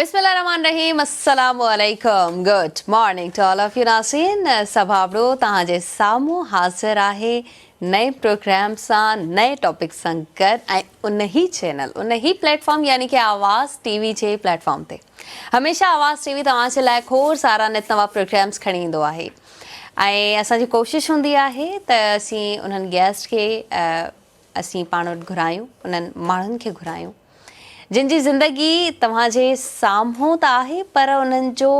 بسم الله الرحمن الرحيم السلام عليڪم good morning to all of you ناظرين سڀاوڙو توهان جي سامهون حاضر آهي نئين پروگرام سان نئين ٽاپڪ سان گڏ ۽ ان هي چينل ان هي پليٽ فارم يعني کہ آواز ٽي وي جي پليٽ فارم تي هميشه آواز ٽي وي توهان جي لاء کوڙ سارا نت نوان پروگرامز کڻي ايندو آهي ۽ اسان جي ڪوشش هوندي آهي ته اسين انهن گيسٽ کي اسين پاڻ وٽ گهرايون، انهن ماڻهن کي گهرايون، جن جي زندگي توهان جي سامهون ته آهي پر انهن جو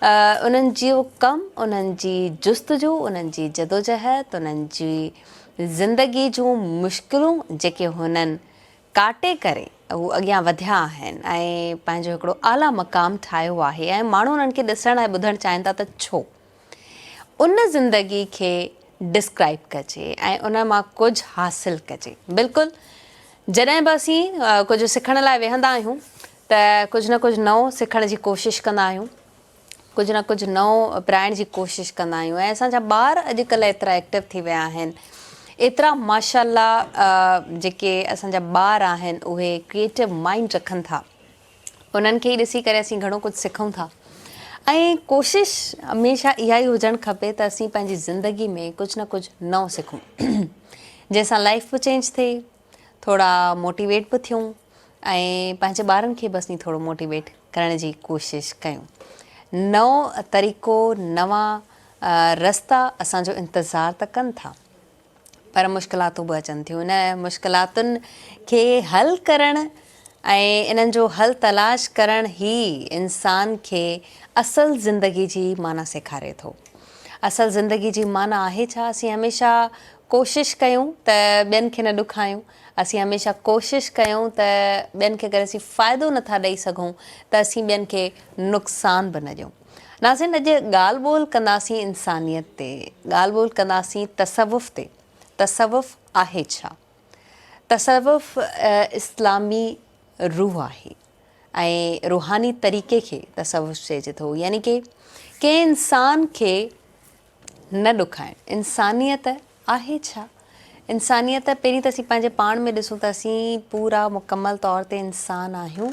انهن جو ڪم، انهن جي جستجو، انهن جي جدوجهد، انهن جي زندگي جون مشڪلون جيڪي هنن ڪاٽي ڪري هو اڳيان وڌيا آهن ۽ پنهنجو هڪڙو اعليٰ مقام ٺاهيو آهي ۽ ماڻهو انهن کي ڏسڻ ۽ ٻڌڻ چاهين ٿا ته ڇو؟ ان زندگي کي ڊسڪرائيب ڪجي ۽ ان مان ڪجهه حاصل ڪجي. بلڪل جڏهن به اسين ڪجهه سکڻ لاء ويهندا آهيون ته ڪجهه نه ڪجهه نئون سکڻ جي ڪوشش ڪندا آهيون، ڪجهه نه ڪجهه نئون پرائڻ جي ڪوشش ڪندا آهيون ۽ اسان جا ٻار اڄڪلهه ايترا ايڪٽو ٿي ويا آهن، ايترا ماشاء الله جيڪي اسان جا ٻار آهن اهي ڪريئيٽو مائنڊ رکن ٿا. انهن کي ئي ڏسي ڪري اسين گهڻو ڪجهه سکون ٿا ۽ ڪوشش هميشه اها ئي هجڻ کپي ته اسين پنهنجي زندگي ۾ ڪجهه نه ڪجهه نئون سکون جنهن سان لائف به چينج ٿئي ٿورا موٽيويٽ به ٿيون ۽ پنهنجي ٻارن کي به اسين ٿورو موٽيويٽ ڪرڻ جي ڪوشش ڪيون نئون طريقو نوان رستا اسان جو انتظار ته ڪن ٿا پر مشڪلاتون به اچن ٿيون. ان مشڪلاتن کي حل ڪرڻ ۽ انهن جو حل تلاش ڪرڻ ئي انسان کي اصل زندگي جي معنيٰ سيکاري ٿو. اصل زندگي جي معنيٰ آهي ڇا؟ اسين هميشه ڪوشش ڪيون ته ٻين کي نه ڏکايون. اسين هميشه ڪوشش ڪيون ته ٻين کي اگر اسين فائدو نه ٿا ڏئي سگهون ته اسين ٻين کي نقصان به نه ڏيون. ناظرين اڄ ڳالهه ٻولهه ڪنداسين انسانيت تي، ڳالهه ٻولهه ڪنداسين تصوف تي، تصوف آهي ڇا؟ تصوف اسلامي روح آهي ۽ روحاني طريقي کي تصوف چئجي ٿو يعني ڪي ڪنهن انسان کي نه ڏکائڻ. انسانيت آهي ڇا؟ انسانيت پهرين ته اسين پنهنجي پاڻ ۾ ڏسون ته اسين پورا مڪمل طور تي انسان آهيون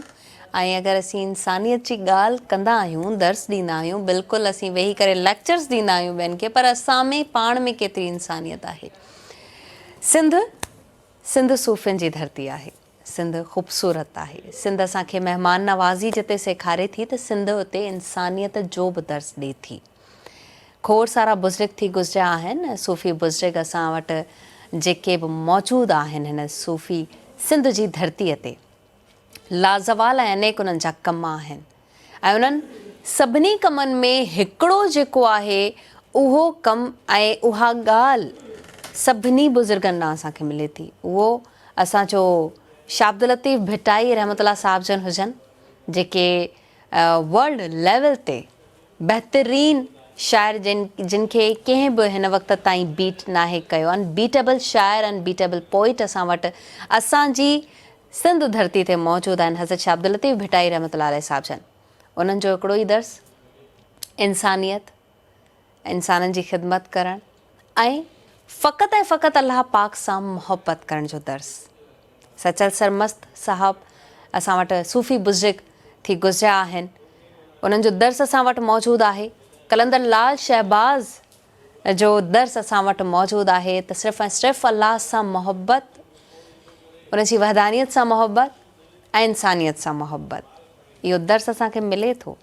۽ اگر اسين انسانيت جي ڳالهه ڪندا آهيون، درس ڏيندا آهيون، بلڪل اسين ويهي ڪري ليڪچرز ڏيندا آهيون ٻين کي پر اسان ۾ پاڻ ۾ ڪيتري انسانيت آهي؟ سنڌ سنڌ صوفين جي ڌرتي آهي. سنڌ خوبصورت آهي. سنڌ اسان کي مهمان نوازي جتي سيکاري ٿي ته سنڌ اتي انسانيت جو به درس ڏي ٿي. کوڙ سارا بزرگ ٿي گذريا آهن، صوفي بزرگ اسان وٽ جيڪي به موجود آهن هن صوفي سنڌ جي ڌرتيء تي لازوال ۽ انيڪ انهن جا ڪم آهن ۽ انهن سڀني ڪمن ۾ هڪڙو جيڪو آهي اهو ڪم ۽ اها ڳالهه سڀني بزرگن ڏانهن اسان کي ملي ٿي اهو اسان جو شاهه عبداللطيف ڀٽائي رحمت الله صاحب جن هجن جيڪي ورلڊ ليول تي بهترين شاعر جن جن کي ڪنهن به هن وقت تائين بيٽ ناهي ڪيو ان بيٽيبل شاعر ان بيٽيبل پوئٽ اسان وٽ اسان جي سنڌ ڌرتي تي موجود آهن حضرت شاهه عبداللطيف ڀٽائي رحمت الله عليه صاحب جن انهن جو هڪڙو ئي درس انسانيت انسانن جي خدمت ڪرڻ ۽ فقط ۽ فقط الله پاڪ سان محبت ڪرڻ جو درس. سچل سرمست صاحب اسان وٽ صوفي بزرگ ٿي گذريا آهن، انهن جو درس اسان وٽ موجود آهي. قلندر لعل شهباز جو درس اسان وٽ موجود آهي ته صرف ۽ صرف الله سان محبت، ان جي وحدانيت سان محبت ۽ انسانيت سان محبت اهو درس اسان کي ملي ٿو.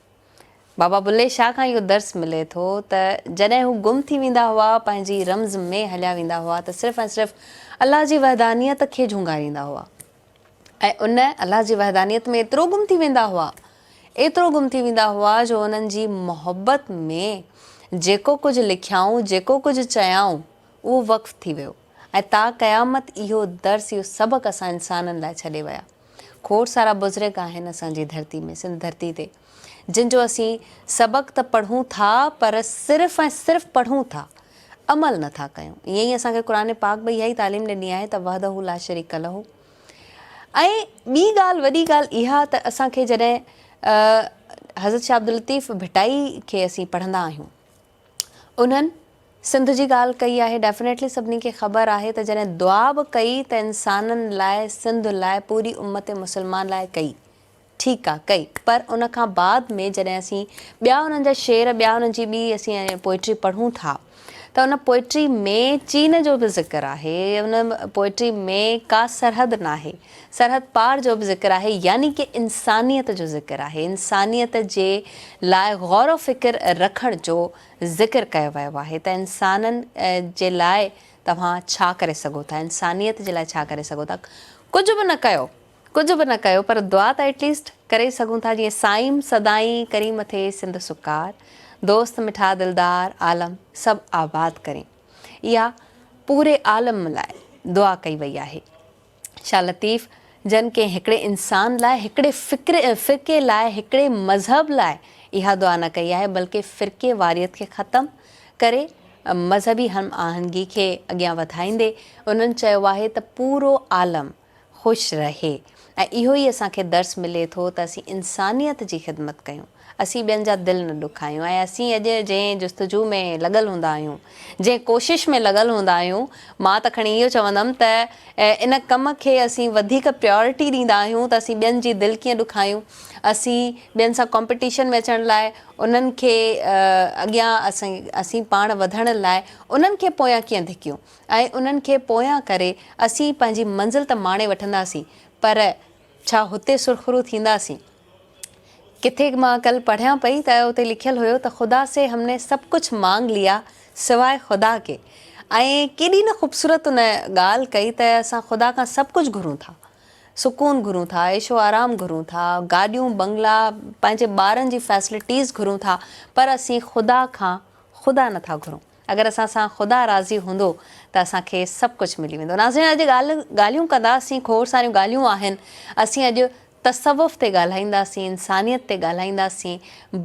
بابا بلهي شاهه کان اهو درس ملي ٿو ته جڏهن هو گم ٿي ويندا هئا، پنهنجي رمز ۾ هليا ويندا هئا ته صرف ۽ صرف الله جي وحدانيت کي جهونگاريندا هئا ۽ ان الله جي وحدانيت ۾ ايترو گم ٿي ويندا هئا، ايترو گم ٿي ويندا هئا جو انهن جي محبت ۾ جيڪو ڪجهه لکيائون، جيڪو ڪجهه چيائون، اهو وقف ٿي ويو ۽ تا قيامت اهو درس، اهو سبق اسان انسانن لاء ڇڏي ويا. کوڙ سارا بزرگ آهن اسان جي ڌرتي ۾ سنڌ ڌرتي تي جن جو اسين سبق ته پڙهون ٿا پر صرف ۽ صرف پڙهون ٿا عمل نه ٿا ڪيون ائين ئي اسان کي قرآن پاڪ به اها ئي تعليم ڏني آهي ته وحده لا شريڪ له ۽ ٻي ڳالهه وڏي ڳالهه اها ته اسان کي جڏهن حضرت شاهه عبداللطيف ڀٽائي کي اسين پڙهندا آهيون انهن سنڌ جي ڳالهه ڪئي آهي ڊيفنيٽلي سڀني کي خبر آهي ته جڏهن دعا به ڪئي ته انسانن لاء سنڌ لاء پوري امت مسلمان لاء ڪئي ٺيڪ آ ڪئي پر ان کان بعد ۾ جڏهن اسين ٻيا انهن جا شعر ٻيا انهن جي ٻي اسين پوئٽري پڙهون ٿا ته ان پوئٽري ۾ چين جو به ذڪر آهي ان پوئٽري ۾ ڪا سرحد ناهي سرحد پار جو به ذڪر آهي يعني ڪه انسانيت جو ذڪر آهي انسانيت جي لاء غور و فڪر رکڻ جو ذڪر ڪيو ويو آهي ته انسانن جي لاء توهان ڇا ڪري سگهو ٿا انسانيت جي لاء ڇا ڪري سگهو ٿا ڪجهه به نه ڪيو ڪجهه به نه ڪيو پر دعا ته ايٽليسٽ ڪري سگهون ٿا جيئن سائيم سدائين ڪرين مٿي سنڌ سڪار دوست مٺا دلدار عالم سڀ آباد ڪرين اها پوري عالم لاء دعا ڪئي وئي آهي شاھ لطيف جن ڪنهن هڪڙي انسان لاء هڪڙي فڪر فرقي لاء هڪڙي مذهب لاء اها دعا نه ڪئي آهي بلڪه فرقي واريت کي ختم ڪري مذهبي هم آهنگي کي اڳيان وڌائيندي انهن چيو آهي ته پورو عالم خوش رهي ۽ اهو ئي اسان کي درس ملي ٿو ته اسين انسانيت جي خدمت ڪيون، اسين ٻين جا دل نه ڏکايون ۽ اسين اڄ جنهن جستجو ۾ لڳل هوندا آهيون، جنهن ڪوشش ۾ لڳل هوندا آهيون، مان ته کڻي اهو چوندم ته ان ڪم کي اسين وڌيڪ پريارٽي ڏيندا آهيون ته اسين ٻين جي دل ڪيئن ڏکايون، اسين ٻين سان ڪامپيٽيشن ۾ اچڻ لاء انهن کي اڳيان اسين پاڻ وڌڻ لاء انهن کي پويان ڪيئن ڌڪيون. ۽ انهن کي پويان ڪري اسين پنهنجي منزل ته ماڻي وٺنداسين پر ڇا هتي سرخرو ٿينداسين؟ ڪٿي مان ڪل پڙهيان پئي ته اتي لکيل هيو ته خدا سي هم ني سب ڪجهه مانگ ليا سواء خدا ڪي ۽ ڪيڏي نه خوبصورت ان ڳالهه ڪئي ته اسان خدا کان سڀ ڪجهه گهرون ٿا سڪون گهرون ٿا عيش و آرام گهرون ٿا گاڏيون بنگلا پنهنجي ٻارن جي فيسلٽيز گهرون ٿا پر اسين خدا کان خدا نٿا گهرون. اگر اسان سان خدا راضي هوندو ته اسان کي سڀ ڪجهه ملي ويندو. ناظرين اڄ ڳالهه ڳالهيون ڪنداسين کوڙ ساريون ڳالهيون آهن اسين اڄ تصوف تي ڳالهائينداسين انسانيت تي ڳالهائينداسين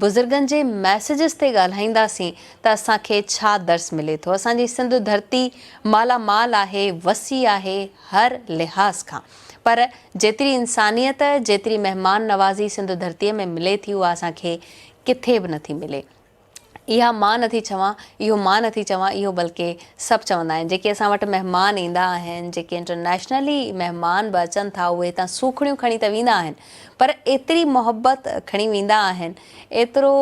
بزرگن جي ميسيجز تي ڳالهائينداسين ته اسان کي ڇا درس ملي ٿو اسان جي سنڌ ڌرتي مالا مال آهي وسيع آهي هر لحاظ کان پر جيتري انسانيت جيتري مهمان نوازي سنڌ ڌرتي ۾ ملي ٿي اها اسان کي ڪٿي به نٿي ملي. اها مان نٿي چوان، اهو مان نٿي چوان، اهو بلڪه سڀ چوندا آهن. جيڪي اسان وٽ مهمان ايندا آهن، جيڪي انٽرنيشنلي مهمان به اچن ٿا، اهي هتان سوکڙيون کڻي ته ويندا آهن، پر ايتري محبت کڻي ويندا آهن، ايترو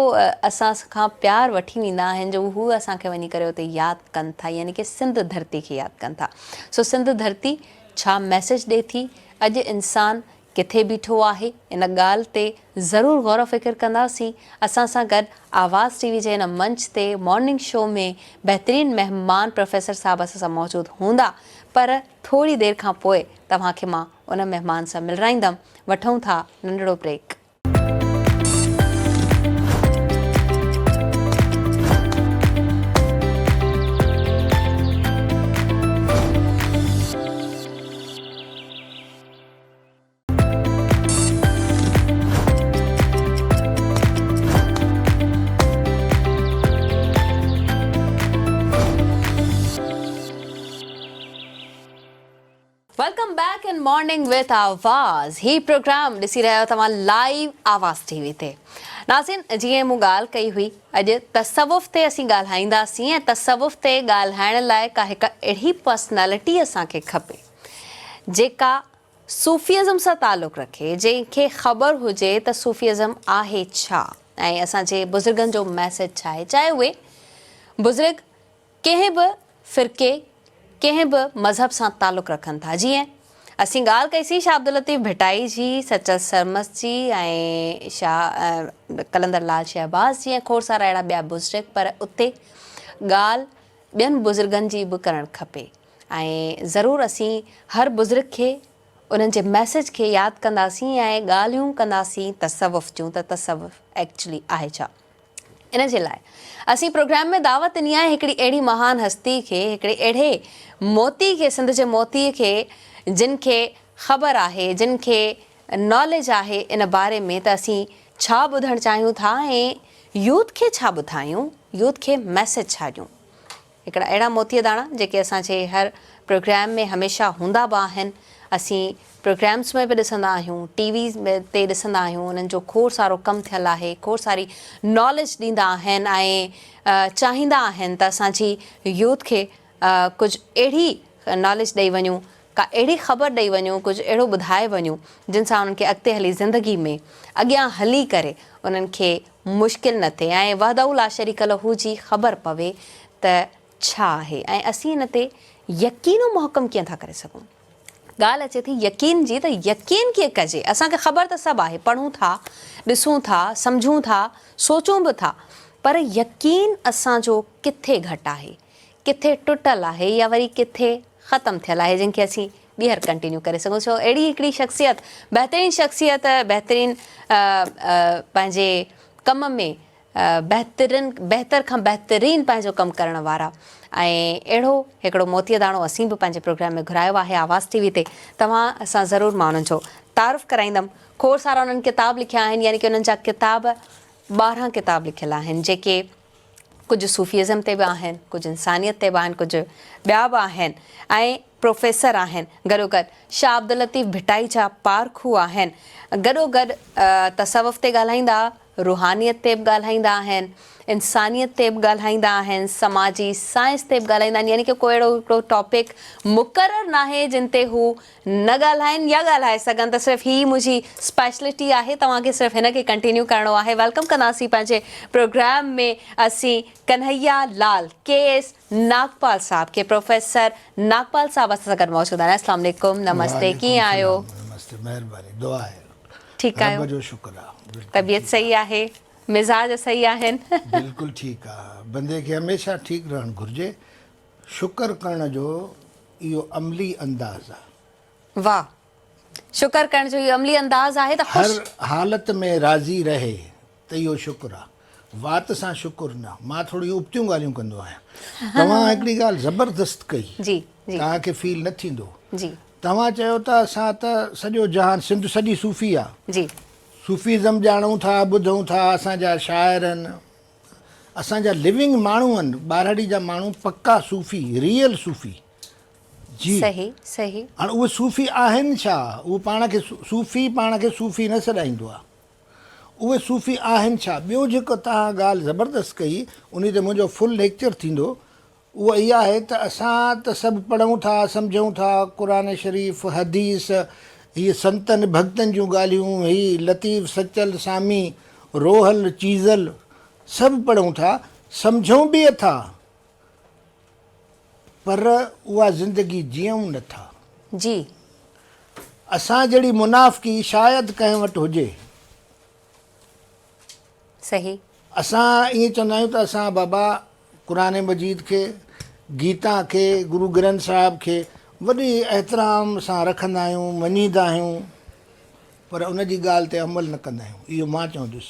اسان کان پيار وٺي ويندا آهن جو هو اسان کي وڃي ڪري اتي ياد ڪن ٿا، يعني ڪه سنڌ ڌرتي کي ياد ڪن ٿا. سو سنڌ ڌرتي ڇا ميسيج ڏي ٿي؟ اڄ انسان ڪٿي بيٺو آهي؟ ان ڳالهه تي ضرور غور و فڪر ڪنداسين. اسان سان گڏ آواز ٽي وي جي هن منچ تي مارننگ شو ۾ بهترين مهمان پروفيسر صاحب اسان سان موجود هوندا پر ٿوري دير کان پوء توهان کي مان ان مهمان سان ملرائيندم. وٺون ٿا ننڍڙو break. Welcome back in morning with Awaz he programme ڏسي رهيا آهيو توهان لائيو آواز ٽي وي تي ناظرين جيئن مون ڳالهه ڪئي هئي اڄ تصوف تي اسين ڳالهائينداسين ۽ تصوف تي ڳالهائڻ لاء ڪا هڪ اهڙي پرسنالٽي اسان کي کپي جيڪا صوفيازم سان تعلق رکي، جنهن کي خبر هجي ته صوفيازم آهي ڇا ۽ اسان جي بزرگن جو ميسيج ڇا آهي، چاهي اهي بزرگ ڪنهن به فرقي، ڪنهن به مذهب سان تعلق رکن ٿا. جيئن اسين ڳالهه ڪئي سين شاهه عبداللطيف ڀٽائي جي، سچل سرمست جي ۽ شاهه قلندر لال شهباز جي ۽ کوڙ سارا اهڙا ٻيا بزرگ پر اتي ڳالهه ٻين بزرگن جي به ڪرڻ کپي. ۽ ضرور اسين هر بزرگ کي انهن جي ميسيج کي ياد ڪنداسين ۽ ڳالهيون ڪنداسين تصوف جون ته تصوف ايڪچلي آهي ڇا ان جي لاء اسين پروگرام ۾ دعوت ڏني آهي هڪڙي اهڙي مهان هستي کي هڪڙي اهڙي موتي کي سنڌ جي موتي کي جن کي خبر آهي جن کي ناليج آهي ان باري ۾ ته اسين ڇا ٻڌڻ چاهيون ٿا ۽ يوٿ کي ڇا ٻڌايون يوٿ کي ميسيج ڇا ڏيون هڪڙا اهڙا موتيء داڻا جيڪي اسان جي هر پروگرام ۾ هميشه هوندا به آهن. اسين پروگرامس ۾ به ڏسندا آهيون، ٽي وي تي ڏسندا آهيون، انهن جو کوڙ سارو ڪم ٿيل آهي، کوڙ ساري ناليج ڏيندا آهن ۽ چاهيندا آهن ته اسان جي يوٿ کي ڪجهه اهڙي ناليج ڏئي وڃون. ڪا اهڙي خبر ڏئي وڃون، ڪجهه اهڙو ٻڌائي وڃون جن سان انهن کي اڳتي هلي زندگي ۾ اڳيان هلي ڪري انهن کي مشڪل نه ٿئي ۽ وحده لا شريڪ له جي خبر پوي ته ڇا آهي ۽ اسين ان تي يقين و محڪم ڪيئن ٿا ڪري سگهون. ڳالهه اچي ٿي يقين جي ته يقين ڪيئن ڪجي؟ اسان کي خبر ته سڀ آهي، پڙهون ٿا، ڏسون ٿا، سمجهون ٿا، سوچون به ٿا پر يقين اسان جو ڪٿي گهٽ آهي، ڪٿي ٽٽل آهي يا وري ڪٿي ختم ٿيل آهي جنهن کي اسين ٻيهر ڪنٽينيو ڪري سگهون ڇو اهڙي هڪڙي شخصيت بهترين شخصيت بهترين پنهنجي ڪم ۾ بهترين بهتر کان بهترين پنهنجو ڪم ڪرڻ وارا ۽ اهڙو هڪڙو موتيء داڻو اسين به پنهنجي پروگرام ۾ گهرايو آهي آواز ٽي وي تي توهان سان ضرور مان انهن جو تعارف ڪرائيندم کوڙ سارا انهن ڪتاب لکيا آهن يعني ڪي انهن جا ڪتاب 12 ڪتاب لکيل آهن جيڪي ڪجهه صوفيزم تي به آهن، ڪجهه انسانيت تي به آهن، ڪجهه ٻيا به آهن ۽ پروفيسر آهن، گڏوگڏ شاهه عبداللطيف ڀٽائي جا پارکو آهن، گڏوگڏ تصوف تي ڳالهائيندا، روحانيت تي به ڳالهائيندا آهن، انسانيت تي به ڳالهائيندا آهن، سماجي سائنس تي به ڳالهائيندا آهن، يعني ڪه ڪو اهڙو هڪڙو ٽاپڪ مقرر ناهي جن تي هو نه ڳالهائين يا ڳالهائي سگهن ته صرف هي منهنجي اسپيشلٽي آهي توهان کي صرف هن کي ڪنٽينيو ڪرڻو آهي welcome ڪنداسين پنهنجي پروگرام ۾ اسين ڪنهيا لال ڪي ايس ناگپال صاحب کي پروفيسر ناگپال صاحب اسان سان گڏ موجود آهن اسلام عليڪم نمستي ڪيئن آهيو نمستي مهرباني دعا آهي ٺيڪ آهيو رب جو شڪر آهي طبيعت صحيح آهي مزاج صحيح آهن بلڪل ٺيڪ آهي بندي کي هميشه ٺيڪ رهڻ گهرجي شڪر ڪرڻ جو اهو عملي انداز آ. واھ شڪر ڪرڻ جو اهو عملي انداز آهي ته خوش. هر حالت ۾ راضي رهي ته اهو شڪر آ. وات سان شڪر نه. مان ٿوريون ابتيون ڳالهيون ڪندو آهيان. توهان هڪڙي ڳالهه زبردست ڪئي. جي جي. توهان کي فيل نه ٿيندو. جي. توهان چيو ته اسان ته سڄو جهان سنڌ سڄي صوفي آ. جي. صوفيزم ڄاڻون ٿا ٻڌون ٿا اسان جا شاعر آهن. اسان جا لوينگ ماڻهو آهن ٻارهڙي جا ماڻهو پڪا صوفي ريئل صوفي جي صحيح صحيح هاڻ اهي صوفي آهن ڇا اهو پاڻ کي صوفي پاڻ کي صوفي نه سڏائيندو آهي اهي صوفي آهن ڇا ٻيو جيڪو توهان ڳالهه زبردست ڪئي انهي تي منهنجو فل ليڪچر ٿيندو اهو اها آهي ته اسان ته سڀ پڙهون ٿا، سمجهون ٿا، قرآن شريف، حديث، هي سنتن ڀڳتن جون ڳالهيون، هي لطيف، سچل، سامي، روحل، چيزل سڀ پڙهون ٿا، سمجهون به اٿا پر اها زندگي جيئون نه ٿا. جي. اسان جهڙي منافقي شايد ڪنهن وٽ هجي. صحيح. اسان ائين چوندا آهيون ته اسان بابا قرآن مجيد کي، گيتا کي، گرو گرنٿ صاحب کي وڏي احترام سان رکندا آهيون، مڃيندا آهيون پر ان جي ڳالهه تي عمل نه ڪندا آهيون. اهو مان چوندس.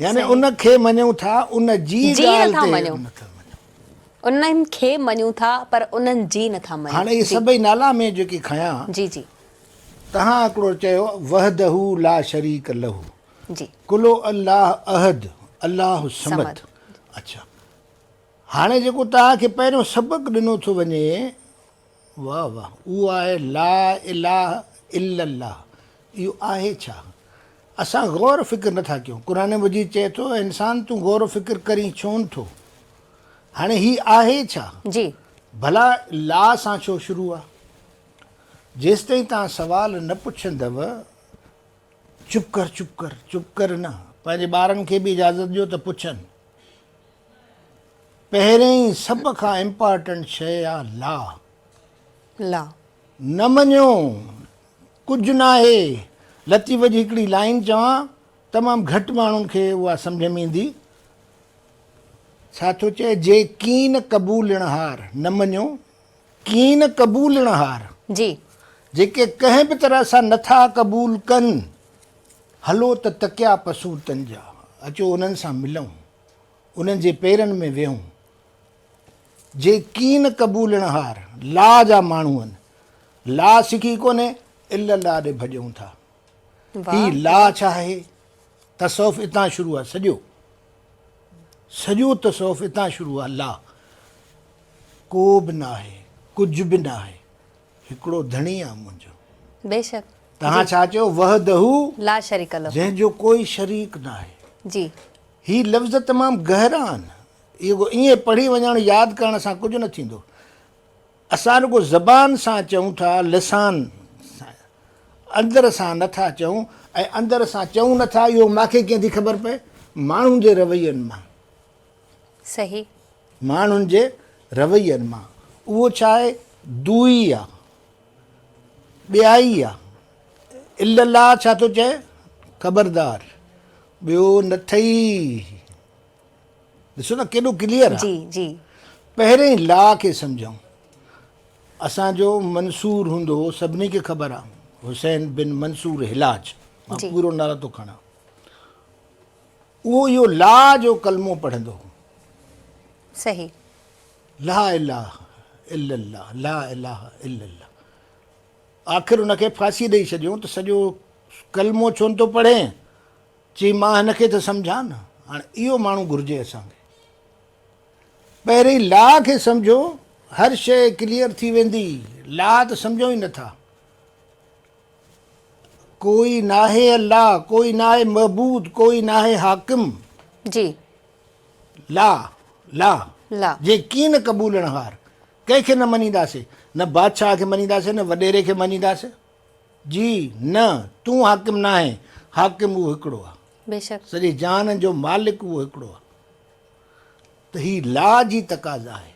يعني ان کي مڃون ٿا ان جي ڳالهه تي نه ٿا مڃون. انهن کي مڃون ٿا پر انهن جي نه ٿا مڃون. هاڻي اهي سڀئي نالا مين جيڪي کنيا. جي جي. تهان هڪڙو چيو وحده لا شريڪ له. جي. قل هو الله احد الله الصمد. اڇا هاڻي جيڪو توهان کي پهريون سبق ڏنو ٿو وڃي واه واه اهو آهي لا اله الا الله اهو آهي ڇا؟ اسان غور فڪر نٿا ڪيون قرآن مجيد چئي ٿو اي انسان تون غور فڪر ڪرين ڇو نٿو هاڻي هي آهي ڇا؟ جي. ڀلا لا سان ڇو شروع آ؟ جيستائين توهان سوال نه پڇندؤ چپ ڪر چپ ڪر چپ ڪر نه پنهنجي ٻارن کي به اجازت ڏيو ته پڇن. پهرين سڀ کان امپارٽنٽ شيء آ لا. لا. نه مڃو ڪجهه ناهي. لطيف جي هڪڙي لائين چوان تمام گهٽ ماڻهن کي اها سمجهه ۾ ايندي. ڇا ٿو چئي جي ڪين قبولڻهار نه مڃو ڪين قبولڻهار. جي. جيڪي ڪنهن به طرح سان نه ٿا قبول ڪن، هلو ته تڪيا پسون تن جا، اچو انهن سان ملون، انهن جي پيرن ۾ ويهون. جي ڪين قبولڻهار، لا جا ماڻهو آهن، لا سکي ڪونهي، الا الله ڏي ڀڄون ٿا. هي لا ڇا آهي؟ تصوف اتان شروع آهي سڄو. سڄو تصوف اتان شروع آهي لا. ڪو به ناهي، ڪجهه به ناهي، هڪڙو ڌڻي آ منهنجو. بيشڪ. توهان ڇا چيو؟ وحده لا شريڪ له. جنهن جو ڪوئي شريڪ ناهي. جي. هي لفظ تمام گهرا آهن. اهو ائين پڙهي وڃڻ ياد ڪرڻ سان ڪجهه نه ٿيندو. اسان رڳو زبان سان چئون ٿا، لسان سان، اندر سان نه ٿا چئون ۽ اندر سان چئون نه ٿا اهو مان کي ڪيئن ٿي خبر پئي؟ ماڻهن جي روين مان. صحيح. ماڻهن جي روين مان. اهو ڇا آهي؟ دوئي آ. ٻيائي آ. الا الله ڇا ٿو چئي؟ خبردار ٻيو نه ٿئي. ڏسو نه ڪيڏو ڪليئر آ. جي جي. پهرين لا کي سمجهون. اسان جو منصور هوندو هو سڀني کي خبر آ حسين بن منصور حلاج مان پورو نالو ٿو کڻان اهو اهو لا جو ڪلمو پڙهندو هو. صحيح. لا اله الا الله لا اله الا الله آخر ان کي ڦاسي ڏئي ڇڏيون ته سڄو ڪلمو ڇو نٿو پڙهين؟ چي مان هن کي ته سمجهان نه. هاڻ اهو ماڻهو گهرجي اسان کي. پهرين لا کي سمجهو هر شيء ڪليئر ٿي ويندي. لا ته سمجهو ئي نٿا. ڪوئي ناهي الله، ڪوئي ناهي معبود، ڪوئي ناهي حاڪم. جي. لا، لا، لا. جي ڪين قبولڻ هار. ڪنهن کي نه مڃينداسين. نه بادشاهه کي مڃينداسين نه وڏيري کي مڃينداسين. جي نه، تون حاڪم ناهين، حاڪم اهو هڪڙو آهي. بيشڪ. سڄي جهان جو مالڪ اهو هڪڙو آهي. ته هي لا جي تقاضا آهي.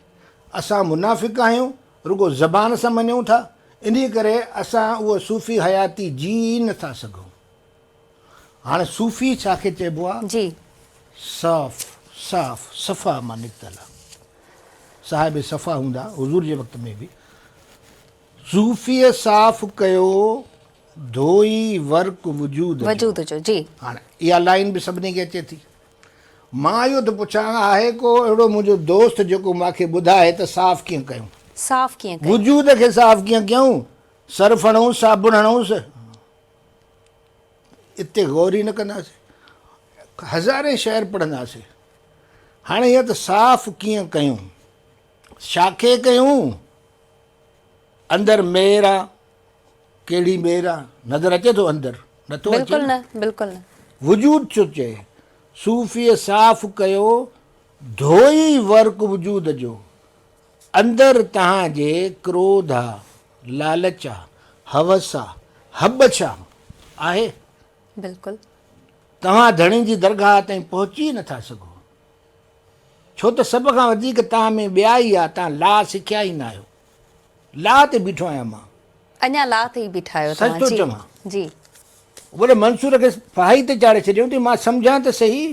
اسان منافق آهيون، رڳو زبان سان مڃون ٿا، انهي ڪري اسان اهو صوفي حياتي جي ئي نه ٿا سگهون. هاڻي صوفي ڇا کي چئبو آهي؟ جي. صاف، صاف، صفا مان نڪتل آهي. صاحب صفا هوندا حضور جي وقت ۾ به. صوفيء صاف ڪيو ڌوئي ورق وجود جو. وجود جو، جي. هاڻ اها لائين به سڀني کي اچي ٿي. مان اهو ٿو پڇان آهي ڪو اهڙو منهنجو دوست جيڪو مان کي ٻڌائي ته صاف ڪيئن ڪيون؟ صاف ڪيئن ڪيون؟ وجود کي صاف ڪيئن ڪيون؟ سرف هڻئونس، صابڻ هڻئونس؟ اتي غور ئي نه ڪنداسين. هزارين شعر پڙهنداسين. هاڻي اها ته صاف ڪيئن ڪيون؟ ڇا کي ڪيون؟ اندر مير آ، ڪهڙي مير آ، نظر اچي ٿو اندر؟ نٿو اچي بلڪل نه، بلڪل نه. وجود ڇو چئي؟ صوفيء صاف ڪيو، ڌوئي ورق وجود جو، اندر تهان جي ڪروڌ آ، لالچ آ، هوس آ، هٻڇ آ، آهي؟ بلڪل. توهان ڌڻي جي درگاهه تائين پهچي ئي نٿا سگهو. ڇو ته سڀ کان وڌيڪ توهان ۾ ٻيائي آ، توهان لا سکيا ئي ناهيو. لا تي بيٺو آهيان مان. اڃا لا تي ئي بيٺا آهيو سچ توهان. ٿو جي چوان. جي. وري منصور کي ڦاهي تي چاڙهي ڇڏيائون ته مان سمجهان ته سهي.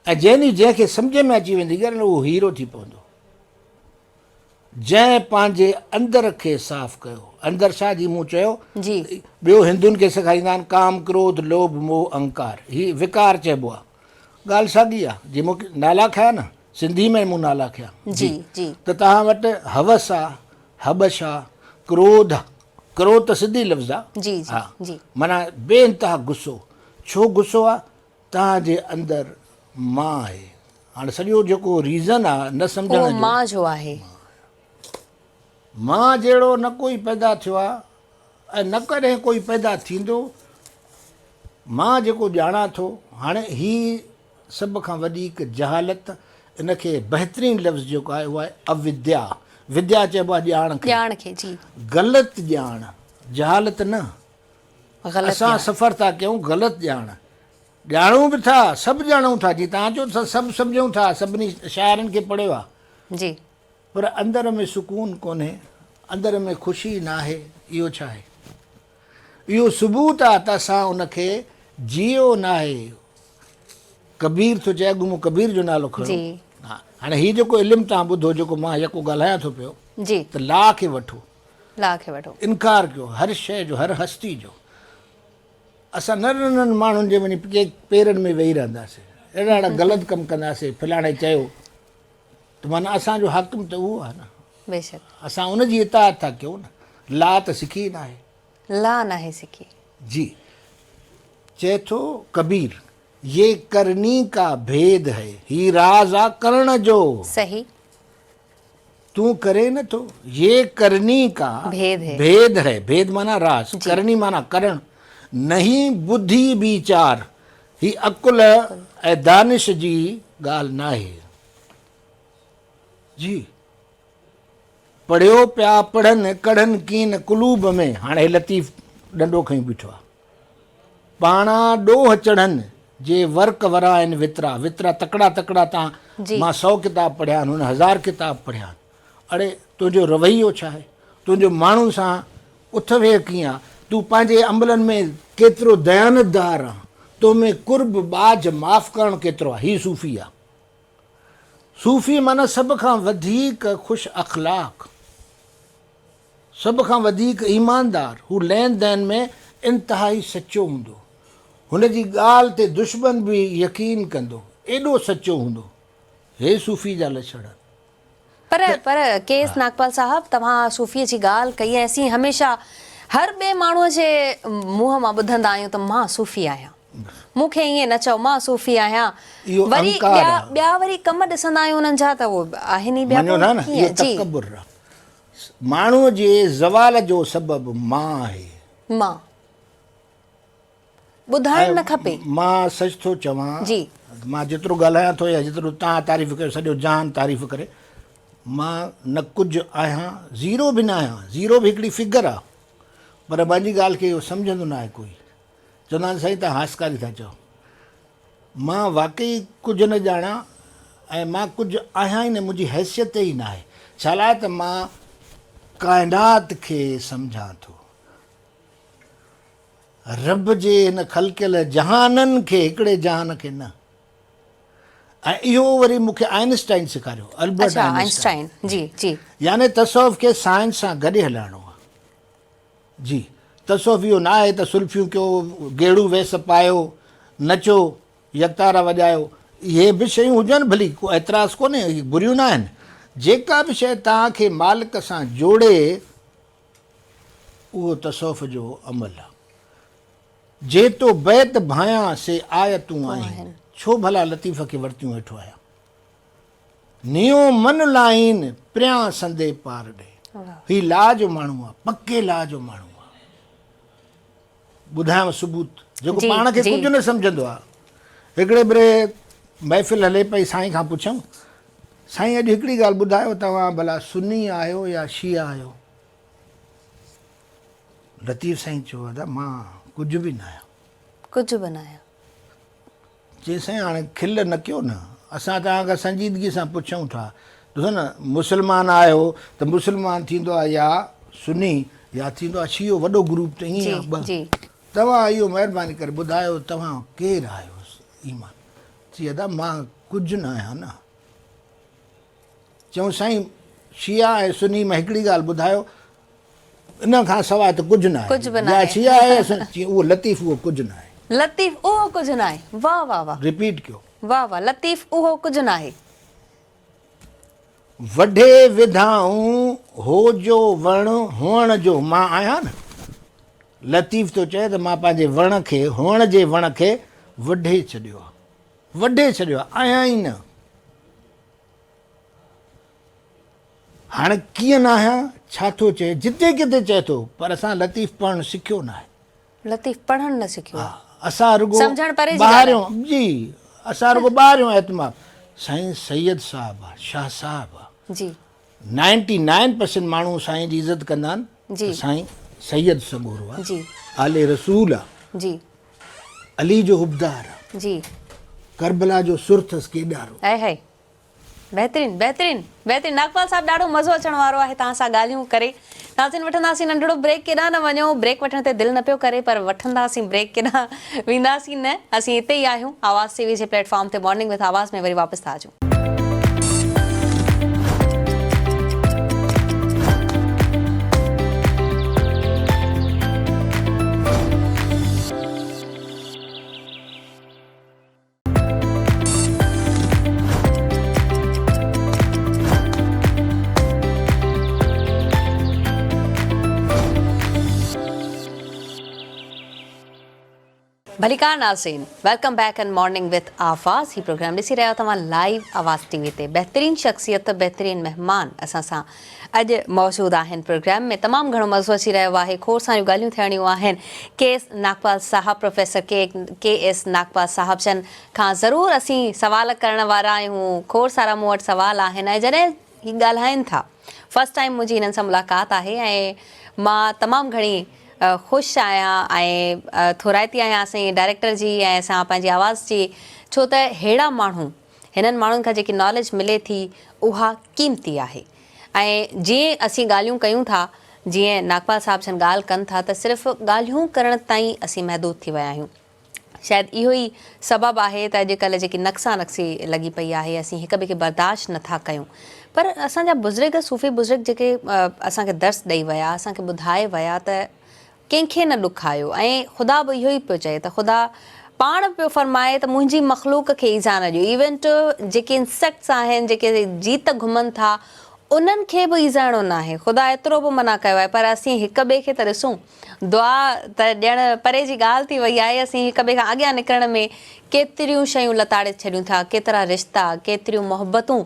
۽ جنهن ڏينهن جنهن کي سمجهه ۾ اچي ويندي ڳالهه اهو هيرو ٿي پوندو. جنهن پنهنجي اندر کي صاف ڪيو. اندر ڇا جي مون چيو. جي. ٻيو هندن کي سيکاريندا آهن ڪام ڪروڌ لوڀ موهه اهنڪار. هي وڪار چئبو آهي. ڳالهه ساڳي آ جي مون نالا کيا نه سنڌي ۾ مون نالا کيا جي جي ته توهان وٽ هوس آ هٻش آ ڪروڌ آ ڪروڌ ته سنڌي لفظ آ جي جي جي معنيٰ بي انتها غصو ڇو غصو آ توهان جي اندر مان آهي هاڻي سڄو جيڪو ريزن آ نه سمجهڻ جو مان جو آهي مان جهڙو نه ڪوئي پيدا ٿيو آ ۽ نه ڪڏهن ڪوئي پيدا ٿيندو. مان جيڪو ڄاڻان ٿو، هاڻي هي سڀ کان وڏيڪ جهالت، ان کي بهترين لفظ جيڪو آهي اهو آهي اوديا. وديا چئبو آهي ڄاڻ کي. ڄاڻ کي، جي. غلط ڄاڻ، جهالت نه. غلط اسان ڄاڻ. سفر ٿا ڪيون غلط ڄاڻ. ڄاڻون به ٿا، سڀ ڄاڻون ٿا، جي توهان چئو ته سڀ سمجهون ٿا، سڀني شاعرن کي پڙهيو آهي. جي. پر اندر ۾ سڪون ڪونهي، اندر ۾ خوشي ناهي، اهو ڇا آهي؟ اهو ثبوت آ ته اسان ان کي جيئو ناهي. ڪبير ٿو چئي، اڳ مون ڪبير جو نالو کنيو. جي. ها، هاڻي هي جيڪو علم توهان ٻڌو، جيڪو مان يڪو ڳالهايان ٿو پيو، جي. ته لا کي وٺو. لا کي وٺو. انڪار ڪيو هر شيء جو، هر هستي جو. اسان ننڍن ننڍن ماڻهن جي وڃي پيرن ۾ ويهي رهنداسين، اهڙا اهڙا غلط ڪم ڪنداسين، فلاڻي چيو. ته معنيٰ اسان جو حاڪم ته اهو آهي نه. بيشڪ. اسان ان جي اطاعت ٿا ڪيون نه. لا ته سکي ئي ناهي. لا ناهي سکي. جي. چئي ٿو ڪبير، يي ڪرني ڪا ڀيد هي، هي راز آ ڪرڻ جو. صحيح. تون ڪرين نه ٿو. يي ڪرني ڪا ڀيد هي. ڀيد هي، ڀيد معنيٰ راز، جي. ڪرني معنيٰ ڪرڻ، نهين ٻڌي ويچار، هي عقل ۽ دانش جي ڳالهه ناهي. جي. پڙهيو پيا پڙهن ڪڙهن ڪين قلوب ۾. هاڻي هي لطيف ڏنڊو کنيو بيٺو آ. پاڻا ڏوهه چڙهن جي ورق ورائن وترا. وترا تڪڙا تڪڙا تان مان سئو ڪتاب پڙهيا آهن هن هزار ڪتاب پڙهيا آهن. اڙي تنهنجو رويو ڇا آهي؟ تنهنجو ماڻهن سان اٿ ويهه ڪيئن آ؟ تون پنهنجي عملن ۾ ڪيترو ديانتدار آن؟ تو ۾ قرب ٻاجهه معاف ڪرڻ ڪيترو آ؟ هي صوفي آ. صوفي معنيٰ سڀ کان وڌيڪ خوش اخلاق، سڀ کان وڌيڪ ايماندار، هو لين دين ۾ انتهائي سچو هوندو، هن جي ڳالهه تي دشمن به يقين ڪندو، ايڏو سچو هوندو. هي صوفي جا لڇڻ آهن. پر پر ڪي ايس ناگپال صاحب توهان صوفي جي ڳالهه ڪئي ۽ اسين هميشه هر ٻئي ماڻهوء جي منهن مان ٻڌندا آهيون ته مان صوفي آهيان. مون کي ائين نه چئو مان صوفي آهيان. اهو وري اهنڪار ٻيا آ. ٻيا وري ڪم ڏسندا آهيون انهن جا ته اهي آهن ئي ٻيا مڃو پوء ٿا نه اهو ڪيئن جي. تڪبر آ. ماڻهوء جي زوال جو سبب مان آهي. مان. ٻڌائڻ ۽ نه کپي. مان سچ ٿو چوان جي. مان جيترو ڳالهايان ٿو يا جيترو توهان تعريف ڪيو سڄو جهان تعريف ڪري مان نه ڪجهه آهيان زيرو به نه آهيان زيرو به هڪڙي فگر آ پر منهنجي ڳالهه کي اهو سمجهندو نه آهي ڪوئي. چوندا آهن سائين توهان هاسڪاري ٿا چئو. مان واقعي ڪجهه نه ڄاڻان ۽ مان ڪجهه آهيان ئي نه منهنجي حيثيت ئي ناهي ڇالاء ته مان ڪائنات کي سمجهان ٿو. رب جي هن خلقيل جهانن کي هڪڙي جهان کي نه ۽ اهو وري مون کي آئنسٽائن سيکاريو البرٽ آئنسٽائن جي جي يعني تصوف کي سائنس سان گڏي هلائڻو آهي. جي تصوف اهو نه آهي ته سلفيون ڪيو، گيڙو ويس پايو، نچو، يڪتارا وڄايو. اهي به شيون هجن ڀلي، ڪو اعتراض ڪونهي، اهي بريون نه آهن. جيڪا به شيء توهان کي مالڪ سان جوڙي، اهو تصوف جو عمل آهي. جي تو بيت ڀانيان سي آيتون آهن، ڇو ڀلا لطيف کي ورتيون ويٺو آهيان. نيو من لائين، پريان سندي پار ڏي. هي لا جو ماڻهو آ، پڪي لا جو ماڻهو آ. ٻڌايانو ثبوت، جيڪو پاڻ کي ڪجهه نه سمجهندو آ. هڪڙي ڀيري محفل هلي پئي، سائين کان پڇيم، سائين اڄ هڪڙي ڳالهه ٻڌايو، توهان ڀلا سني آهيو يا شيعا آهيو؟ لطيف سائين چيو، ادا مان ڪجهه به نه آهيان. ڪجهه به نه آهيان. چي سائين هاڻي کل نه ڪيو نه اسان توهان کان سنجيدگي سان پڇون ٿا ڏسو نه مسلمان آهيو ته مسلمان ٿيندو آهي يا سني يا ٿيندو آهي شيعو وڏو گروپ ته ائين آهي ٻه توهان اهو مهرباني ڪري ٻڌايو توهان ڪير آهيو ايمان چي ادا مان ڪجهه نه آهيان نه چيون سائين شيعا ۽ سني مان هڪڙي ڳالهه ٻڌايو ان کان سواء ته ڪجهه نه آهي. يا شيعا آهي يا سني. چيائين اهو لطيف اهو ڪجهه نه آهي. لطيف اهو ڪجهه نه آهي. واه واه واه. رپيٽ ڪيو. واه واه لطيف اهو ڪجهه نه آهي. وڍي وڌائون هو جو وڻ هئڻ جو مان آهيان نه. لطيف ٿو چئي ته مان پنهنجي وڻ کي هئڻ جي وڻ کي وڍي ڇڏيو آهي. وڍي ڇڏيو آهي آهيان ئي نه. هاڻ ڪيئن ناهيان، ڇا ٿو چئي، جتي ڪٿي چئي ٿو، پر اسان لطيف پڙهڻ سکيو ناهي. لطيف پڙهڻ نه سکيو آهي. اسان رڳو سمجهڻ پري جي ڳالهه آهي. ٻاهريون جي اسان رڳو ٻاهريون اعتماد سائين سيد صاحب آ شاهه صاحب آ. جي. نائنٽي نائن پرسنٽ ماڻهو سائين جي عزت ڪندا آهن جي. ته سائين سيد سڳورو آ. جي. آل رسول آ. جي. علي جو حبدار آ. جي. ڪربلا جو سر ٿس ڪيڏارو. هائي هائي. بهترين بهترين بهترين ناگپال صاحب ڏاڍو مزو اچڻ وارو آهي توهان سان ڳالهيون ڪري ناظرين وٺنداسين ننڍڙو بريڪ ڪيڏانهن نه وڃو بريڪ وٺڻ تي دل نه پيو ڪري پر وٺنداسين بريڪ ڪيڏانهن وينداسين نه اسين اتي ئي آهيون آواز ٽي وي جي پليٽ فارم تي مارننگ وٿ آواز ۾ وري واپس ٿا اچون. ڀليڪار ناظرين welcome back in morning with Awaz he programme ڏسي رهيا توهان لائيو آواز ٽي وي تي بهترين شخصيت بهترين مهمان اسان سان اڄ موجود آهن پروگرام ۾ تمام گهڻو مزو اچي رهيو آهي کوڙ ساريون ڳالهيون ٿيڻيون آهن ڪي ايس ناگپال صاحب پروفيسر ڪي ڪي ايس ناگپال صاحب جن کان ضرور اسين سوال ڪرڻ وارا آهيون کوڙ سارا مون وٽ سوال آهن ۽ جڏهن هي ڳالهائين ٿا فرسٽ ٽائيم منهنجي هنن سان ملاقات آهي ۽ مان تمام گهڻي خوش آهيان ۽ ٿورائتي آهيان اسان جي ڊائريڪٽر جي ۽ اسان پنهنجي آواز جي ڇو ته ههڙا ماڻهو هنن ماڻهن کان جيڪي ناليج ملي ٿي اها قيمتي آهي ۽ جيئن اسين ڳالهيون ڪيون ٿا جيئن ناگپال صاحب جن ڳالهه ڪن ٿا ته صرف ڳالهيون ڪرڻ تائين اسين محدود ٿي ويا آهيون شايد اهو ئي سبب آهي ته اڄڪلهه جيڪي نقصا نقصي لڳي پئي آهي اسين هڪ ٻئي کي برداشت نه ٿا ڪيون پر اسان جا بزرگ صوفي بزرگ جيڪي اسان کي درس ڏئي ويا اسان کي ٻڌائي ويا ته ڪنهن کي نه ڏکايو ۽ خدا به اهو ئي پيو چئي ته خدا پاڻ پيو فرمائي ته منهنجي مخلوق کي ايذاء نه ڏيو ايون ٽو جيڪي انسيڪٽس آهن جيڪي جيت گهمن ٿا انهن کي به ايذائڻو ناهي خدا ايترو به منع ڪيو آهي پر اسين هڪ ٻئي کي ته ڏسون دعا ته ڏيڻ پري جي ڳالهه ٿي وئي آهي اسين هڪ ٻئي کان اڳيان نڪرڻ ۾ ڪيتريون شيون لتاڙي ڇڏيون ٿا ڪيترا رشتا ڪيتريون محبتون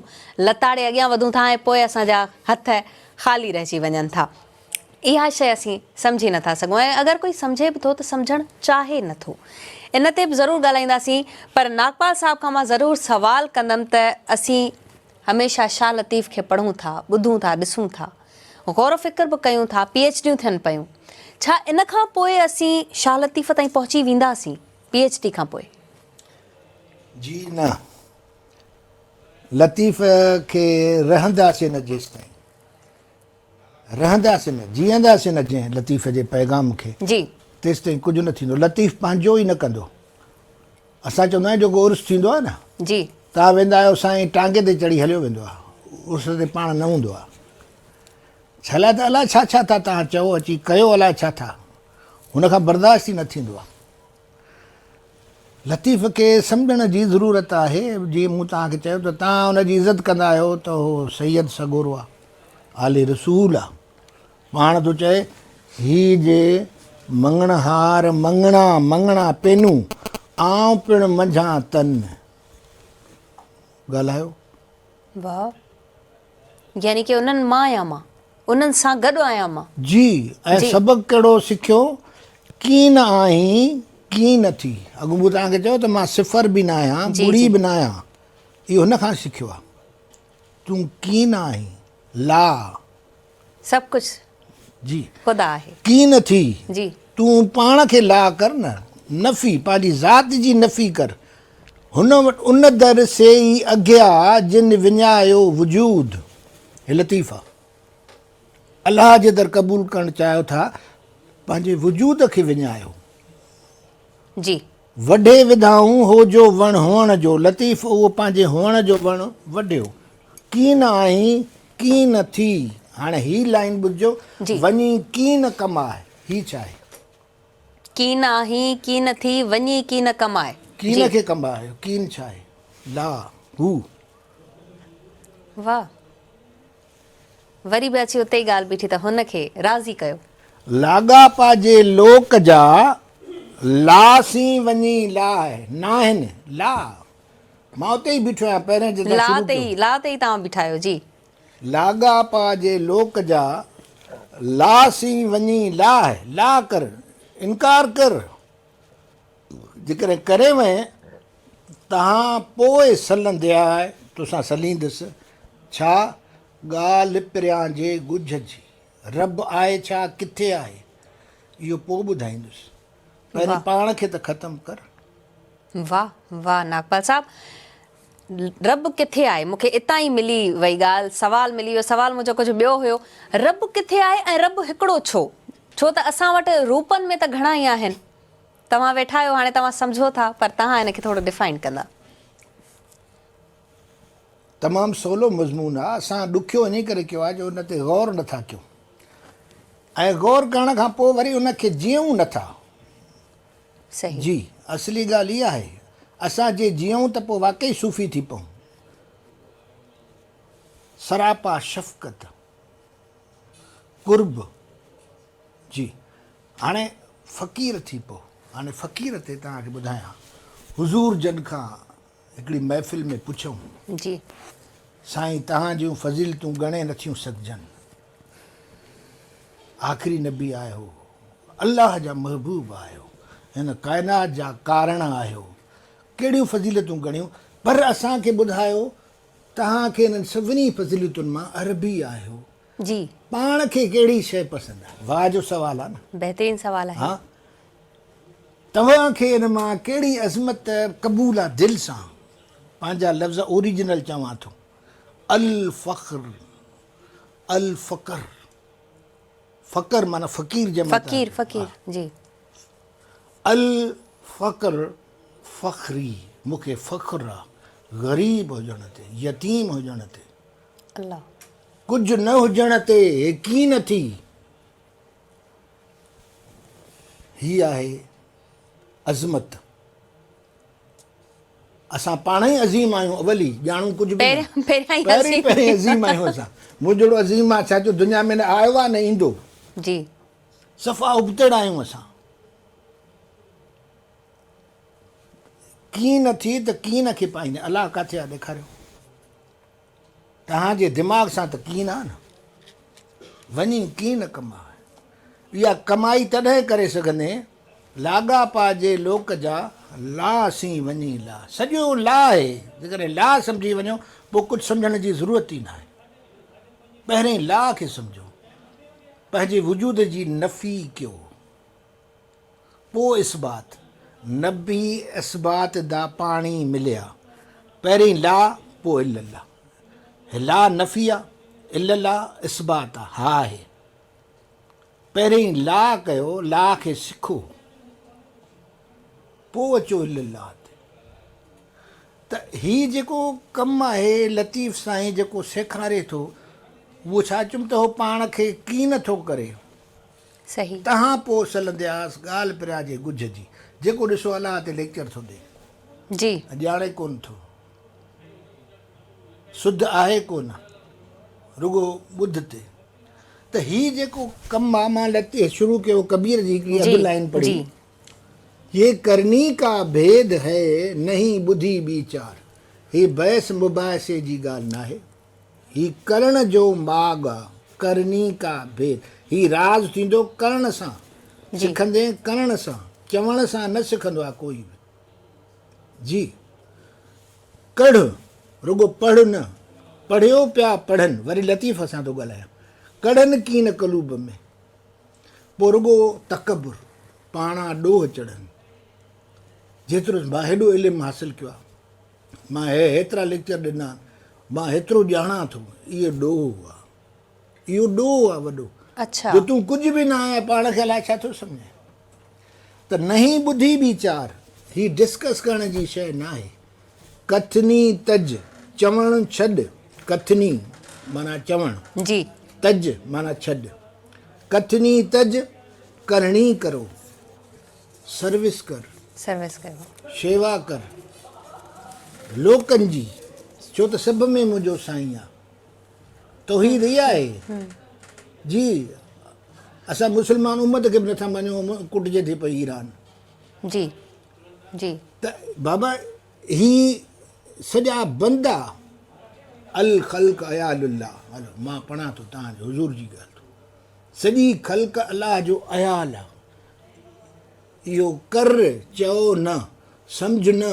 لتاڙي اڳيان وڌون ٿا ۽ پوء اسان جا هٿ خالي رهجي وڃن ٿا. اها شيء اسين سمجهي نٿا سگهون ۽ اگر ڪوئي سمجهي به ٿو ته سمجهڻ چاهي نٿو. ان تي به ضرور ڳالهائينداسين پر ناگپال صاحب کان مان ضرور سوال ڪندم ته اسين هميشه شاهه لطيف کي پڙهون ٿا، ٻڌون ٿا، ڏسون ٿا، غور و فڪر به ڪيون ٿا، پي ايڇ ڊيون ٿين پيون، ڇا ان کان پوء اسين شاهه لطيف تائين پهچي وينداسين پي ايڇ ڊي کان پوء؟ جي نه، لطيف کي رهنداسين نه جيستائين. رهنداسين نه، جيئنداسين نه جنهن لطيف جي پيغام کي، جي. تيستائين ڪجهه نه ٿيندو. لطيف پنهنجو ئي نه ڪندو. اسان چوندا آهيون جيڪو عرس ٿيندو آهي نه، جي. توهان ويندا آهيو سائين ٽانگي تي چڙهي هليو ويندو آهي، عرس تي پاڻ نه هوندو آهي. ڇا لاء ته الاء ڇا ڇا ٿا توهان چئو، اچي ڪيو الاء ڇا ٿا، هن کان برداشت ئي نه ٿيندو آهي. لطيف کي سمجهڻ جي ضرورت آهي، جيئن مون توهان کي چيو ته توهان ان جي عزت ڪندا آهيو ته هو سيد سڳورو آهي، آل رسول آهي. پاڻ ٿو چئي، هي جي مڱڻهار مڱڻا مڱڻا پينون، آئون پڻ منجهان تن. ڳالهايو. واهه يعني ڪي انهن مان آهيان مان. انهن سان گڏ آهيان مان. جي ۽ سبق ڪهڙو سکيو؟ ڪين آهين ڪين ٿي. اڳ مون توهان کي چيو ته مان صفر به ناهيان ٻڙي به ناهيان. اهو هن کان سکيو آهي. تون ڪين آهين لا. سڀ ڪجهه جي خدا آهي. ڪين ٿي. جي. تون پاڻ کي لا ڪر نه نفي پنهنجي ذات جي نفي ڪر. هن وٽ ان در سي ئي اگهيا جن وڃايو وجود. هي لطيف آ. الله جي در قبول ڪرڻ چاهيو ٿا پنهنجي وجود کي وڃايو. جي. وڍي وڌائون هو جو وڻ هئڻ جو. لطيف اهو پنهنجي هئڻ جو وڻ وڍيو. ڪين آهين ڪين ٿي. هاڻي هي لائين ٻڌجو. جي. وڃي ڪين ڪماء. هي ڇا آهي؟ ڪين آهين ڪين ٿي، وڃي ڪين ڪماء. ڪين کي ڪماء، ڪين ڇا آهي؟ لا، هو. واهه. وري به اچي اتي ئي ڳالهه بيٺي ته هن کي راضي ڪيو. لاڳاپا جي لوڪ جا، لا سين وڃي لاهه، ناهن، لا. مان اتي ئي بيٺو آهيان، پهرين جتان لا شروع تي ڪيو. ئي، لا تي ئي توهان بيٺا آهيو، جي. لاڳاپا جي لوڪ جا، لا سين وڃي لاهه، لا ڪر، انڪار ڪر، جيڪڏهن ڪرين وئين، تهان پوء سلندياء، توسان سليندس، ڇا ڳالهه پريان جي ڳجهه جي، رب آهي ڇا، ڪٿي آهي، اهو پوء ٻڌائيندس، پهرين پاڻ کي ته ختم ڪر. واھ واھ ناگپال صاحب رب ڪٿي آهي مون کي اتان ئي ملي وئي ڳالهه سوال ملي ويو سوال منهنجو ڪجهه ٻيو هيو رب ڪٿي آهي ۽ رب هڪڙو ڇو ڇو ته اسان وٽ روپن ۾ ته گهڻا ئي آهن توهان ويٺا آهيو هاڻي توهان سمجهو ٿا پر توهان ان کي ٿورو ڊفائن ڪندا. تمام سولو مضمون آ اسان ڏکيو انهي ڪري ڪيو آ جو ان تي غور نٿا ڪيون ۽ غور ڪرڻ کان پوء وري ان کي جيئون نٿا. صحيح. جي اصلي ڳالهه اها آهي اسان جي جيئون ته پوء واقعي صوفي ٿي پئون. سراپا شفقت، قرب، جي هاڻي فقير ٿي پئو. هاڻي فقير تي توهان کي ٻڌايان حضور جن کان هڪڙي محفل ۾ پڇيائون. جي. سائين توهان جون فضيلتون ڳڻي نٿيون سگهجن. آخري نبي آهيو، الله جا محبوب آهيو، هن ڪائنات جا ڪارڻ آهيو، ڪهڙيون فضيلتون ڳڻيون، پر اسان کي ٻڌايو توهان کي انهن سڀني فضيلتن مان عربي آهيو. جي. پاڻ کي ڪهڙي شيء پسند آ؟ واهه جو سوال آ نه. بهترين سوال آهي. ها توهان کي ان مان ڪهڙي عظمت قبول آ دل سان پنهنجا لفظ اوريجنل چوان ٿو الفخر الفقر فقر معنيٰ فقير جمع فقير فقير جي. الفقر فخري مون کي فخر آ غريب هجڻ تي يتيم هجڻ تي. الله. ڪجهه نه هجڻ تي يقين ٿي. هي آهي عظمت. اسان پاڻ ئي عظيم آهيون اول ئي ڄاڻون ڪجهه به نه. پهريان پهرين پهرين عظيم آهيون اسان. مون جهڙو عظيم آ ڇا جو دنيا ۾ نه آيو آ نه ايندو. جي. صفا ابتڙ آهيون اسان. ڪين ٿي ته ڪين کي پائيندين. الله ڪاٿي آ ڏيکاريو. توهان جي دماغ سان ته ڪين آ نه. وڃي ڪين ڪماء. اها ڪمائي تڏهن ڪري سگهندين، لاڳاپا جي لوڪ جا لا سين وڃي لا. سڄو لا آهي. جيڪڏهن لا سمجهي وڃو، پوء ڪجهه سمجهڻ جي ضرورت ئي ناهي. پهرين لا کي سمجهو. پنهنجي وجود جي نفي ڪيو. پوء اثبات، نبي اثبات دا پاڻي مليا. پهرين لا پوء الا الله. هي لا نفي آ، الا الله اثبات آ، ها آهي. پهرين لا ڪيو، لا کي سکو، پوء اچو الا الله تي. ته هي جيڪو ڪم آهي لطيف سائين جيڪو سيکاري ٿو، اهو ڇا چيم ته هو پاڻ کي ڪين ٿو ڪري. صحيح. تهان پوء سلندياس ڳالهه پريا جي ڳجهه جي. جيڪو ڏسو الله تي ليڪچر ٿو ڏئي. جي. ۽ ڄاڻي ڪونه ٿو. سڌ آهي ڪونه. رڳو ٻڌ تي. ته هي جيڪو ڪم آ مان لتي شروع ڪيو ڪبير جي هڪڙي اڌ جي لائين پڙهي. جي. يي ڪرني ڪا ڀيد هي نهين ٻڌي ٻيچار. هي بحث مباحثي جي ڳالهه ناهي. هي ڪرڻ جو ماڳ آ، ڪرني ڪا ڀيد. هي راز ٿيندو ڪرڻ سان، سکندين ڪرڻ سان، چوڻ سان نه سکندو آ ڪوئي به. جي ڪڙهه، رڳو پڙهه نه، پڙهيو پيا پڙهن، وري لطيف سان ٿو ڳالهايان، ڪڙهن ڪين قلوب ۾، پوء رڳو تڪبر، پاڻان ڏوهه چڙهن. جيترو مان هيڏو علم حاصل ڪيو آ. مان هي هيترا ليڪچر ڏنا آهن، مان هيترو ڄاڻان ٿو، اهو ڏوهه آ. اهو ڏوهه آ وڏو. اڇا. جو تون ڪجهه به نه آهين پاڻ کي الائي ڇا ٿو سمجهين. ته نهين ٻڌي ويچار، هي ڊسڪس ڪرڻ جي شيء ناهي. ڪٿني تج، چوڻ ڇڏ، ڪٿني معنيٰ چوڻ. جي. تج معنيٰ ڇڏ. ڪٿني تج، ڪرڻي ڪرو. سروس ڪر. سروس ڪيو. شيوا ڪر لوڪن جي، ڇو ته سڀ ۾ منهنجو سائين آ. توحيد اها آهي. جي اسان مسلمان امت کي به نٿا مڃون، ڪٽجي ٿي پئي ايران. جي جي. ته بابا هي سڄا بندا الخلق عيال الله، هلو مان پڙهان ٿو توهان جي حضور جي ڳالهه ٿو. سڄي خلق الله جو عيال آ. اهو ڪر، چئو نه، سمجهه نه.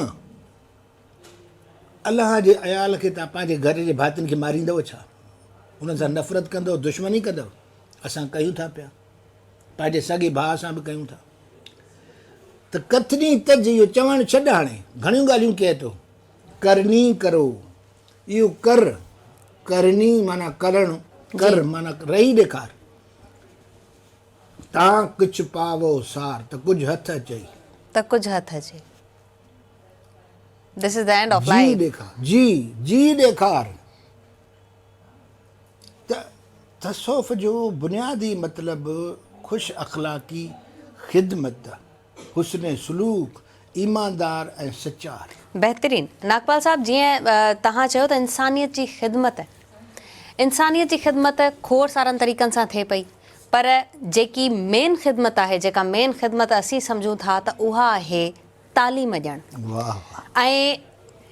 الله جي عيال کي توهان پنهنجي گهر جي ڀاتين کي ماريندؤ ڇا؟ انهن سان نفرت ڪندؤ، دشمني ڪندؤ؟ اسان ڪيون ٿا پيا. پنهنجي سڳي ڀاء سان به ڪيون ٿا. ته ڪٿني تج اهو چوڻ ڇڏ هاڻي. گهڻيون ڳالهيون ڪئي تو. ڪرني ڪرو. اهو ڪر، ڪرني معنيٰ ڪرڻ، ڪر معنيٰ رهي ڏيکار. تان ڪڇ پاوو سار، ته ڪجهه هٿ اچئي. ته ڪجهه هٿ اچي. This is the end of جي life. ڏيکار، جي، جي ڏيکار. ته تصوف جو بنيادي مطلب خوش اخلاقي، خدمت، حسن سلوڪ، ايماندار ۽ سچار. بهترين ناگپال صاحب جيئن توهان چيو ته انسانيت جي خدمت انسانيت جي خدمت کوڙ سارن طريقن سان ٿئي پئي پر جيڪي مين خدمت آهي جيڪا مين خدمت اسين سمجهون ٿا ته اها آهي تعليم ڏيڻ واهه واهه. ۽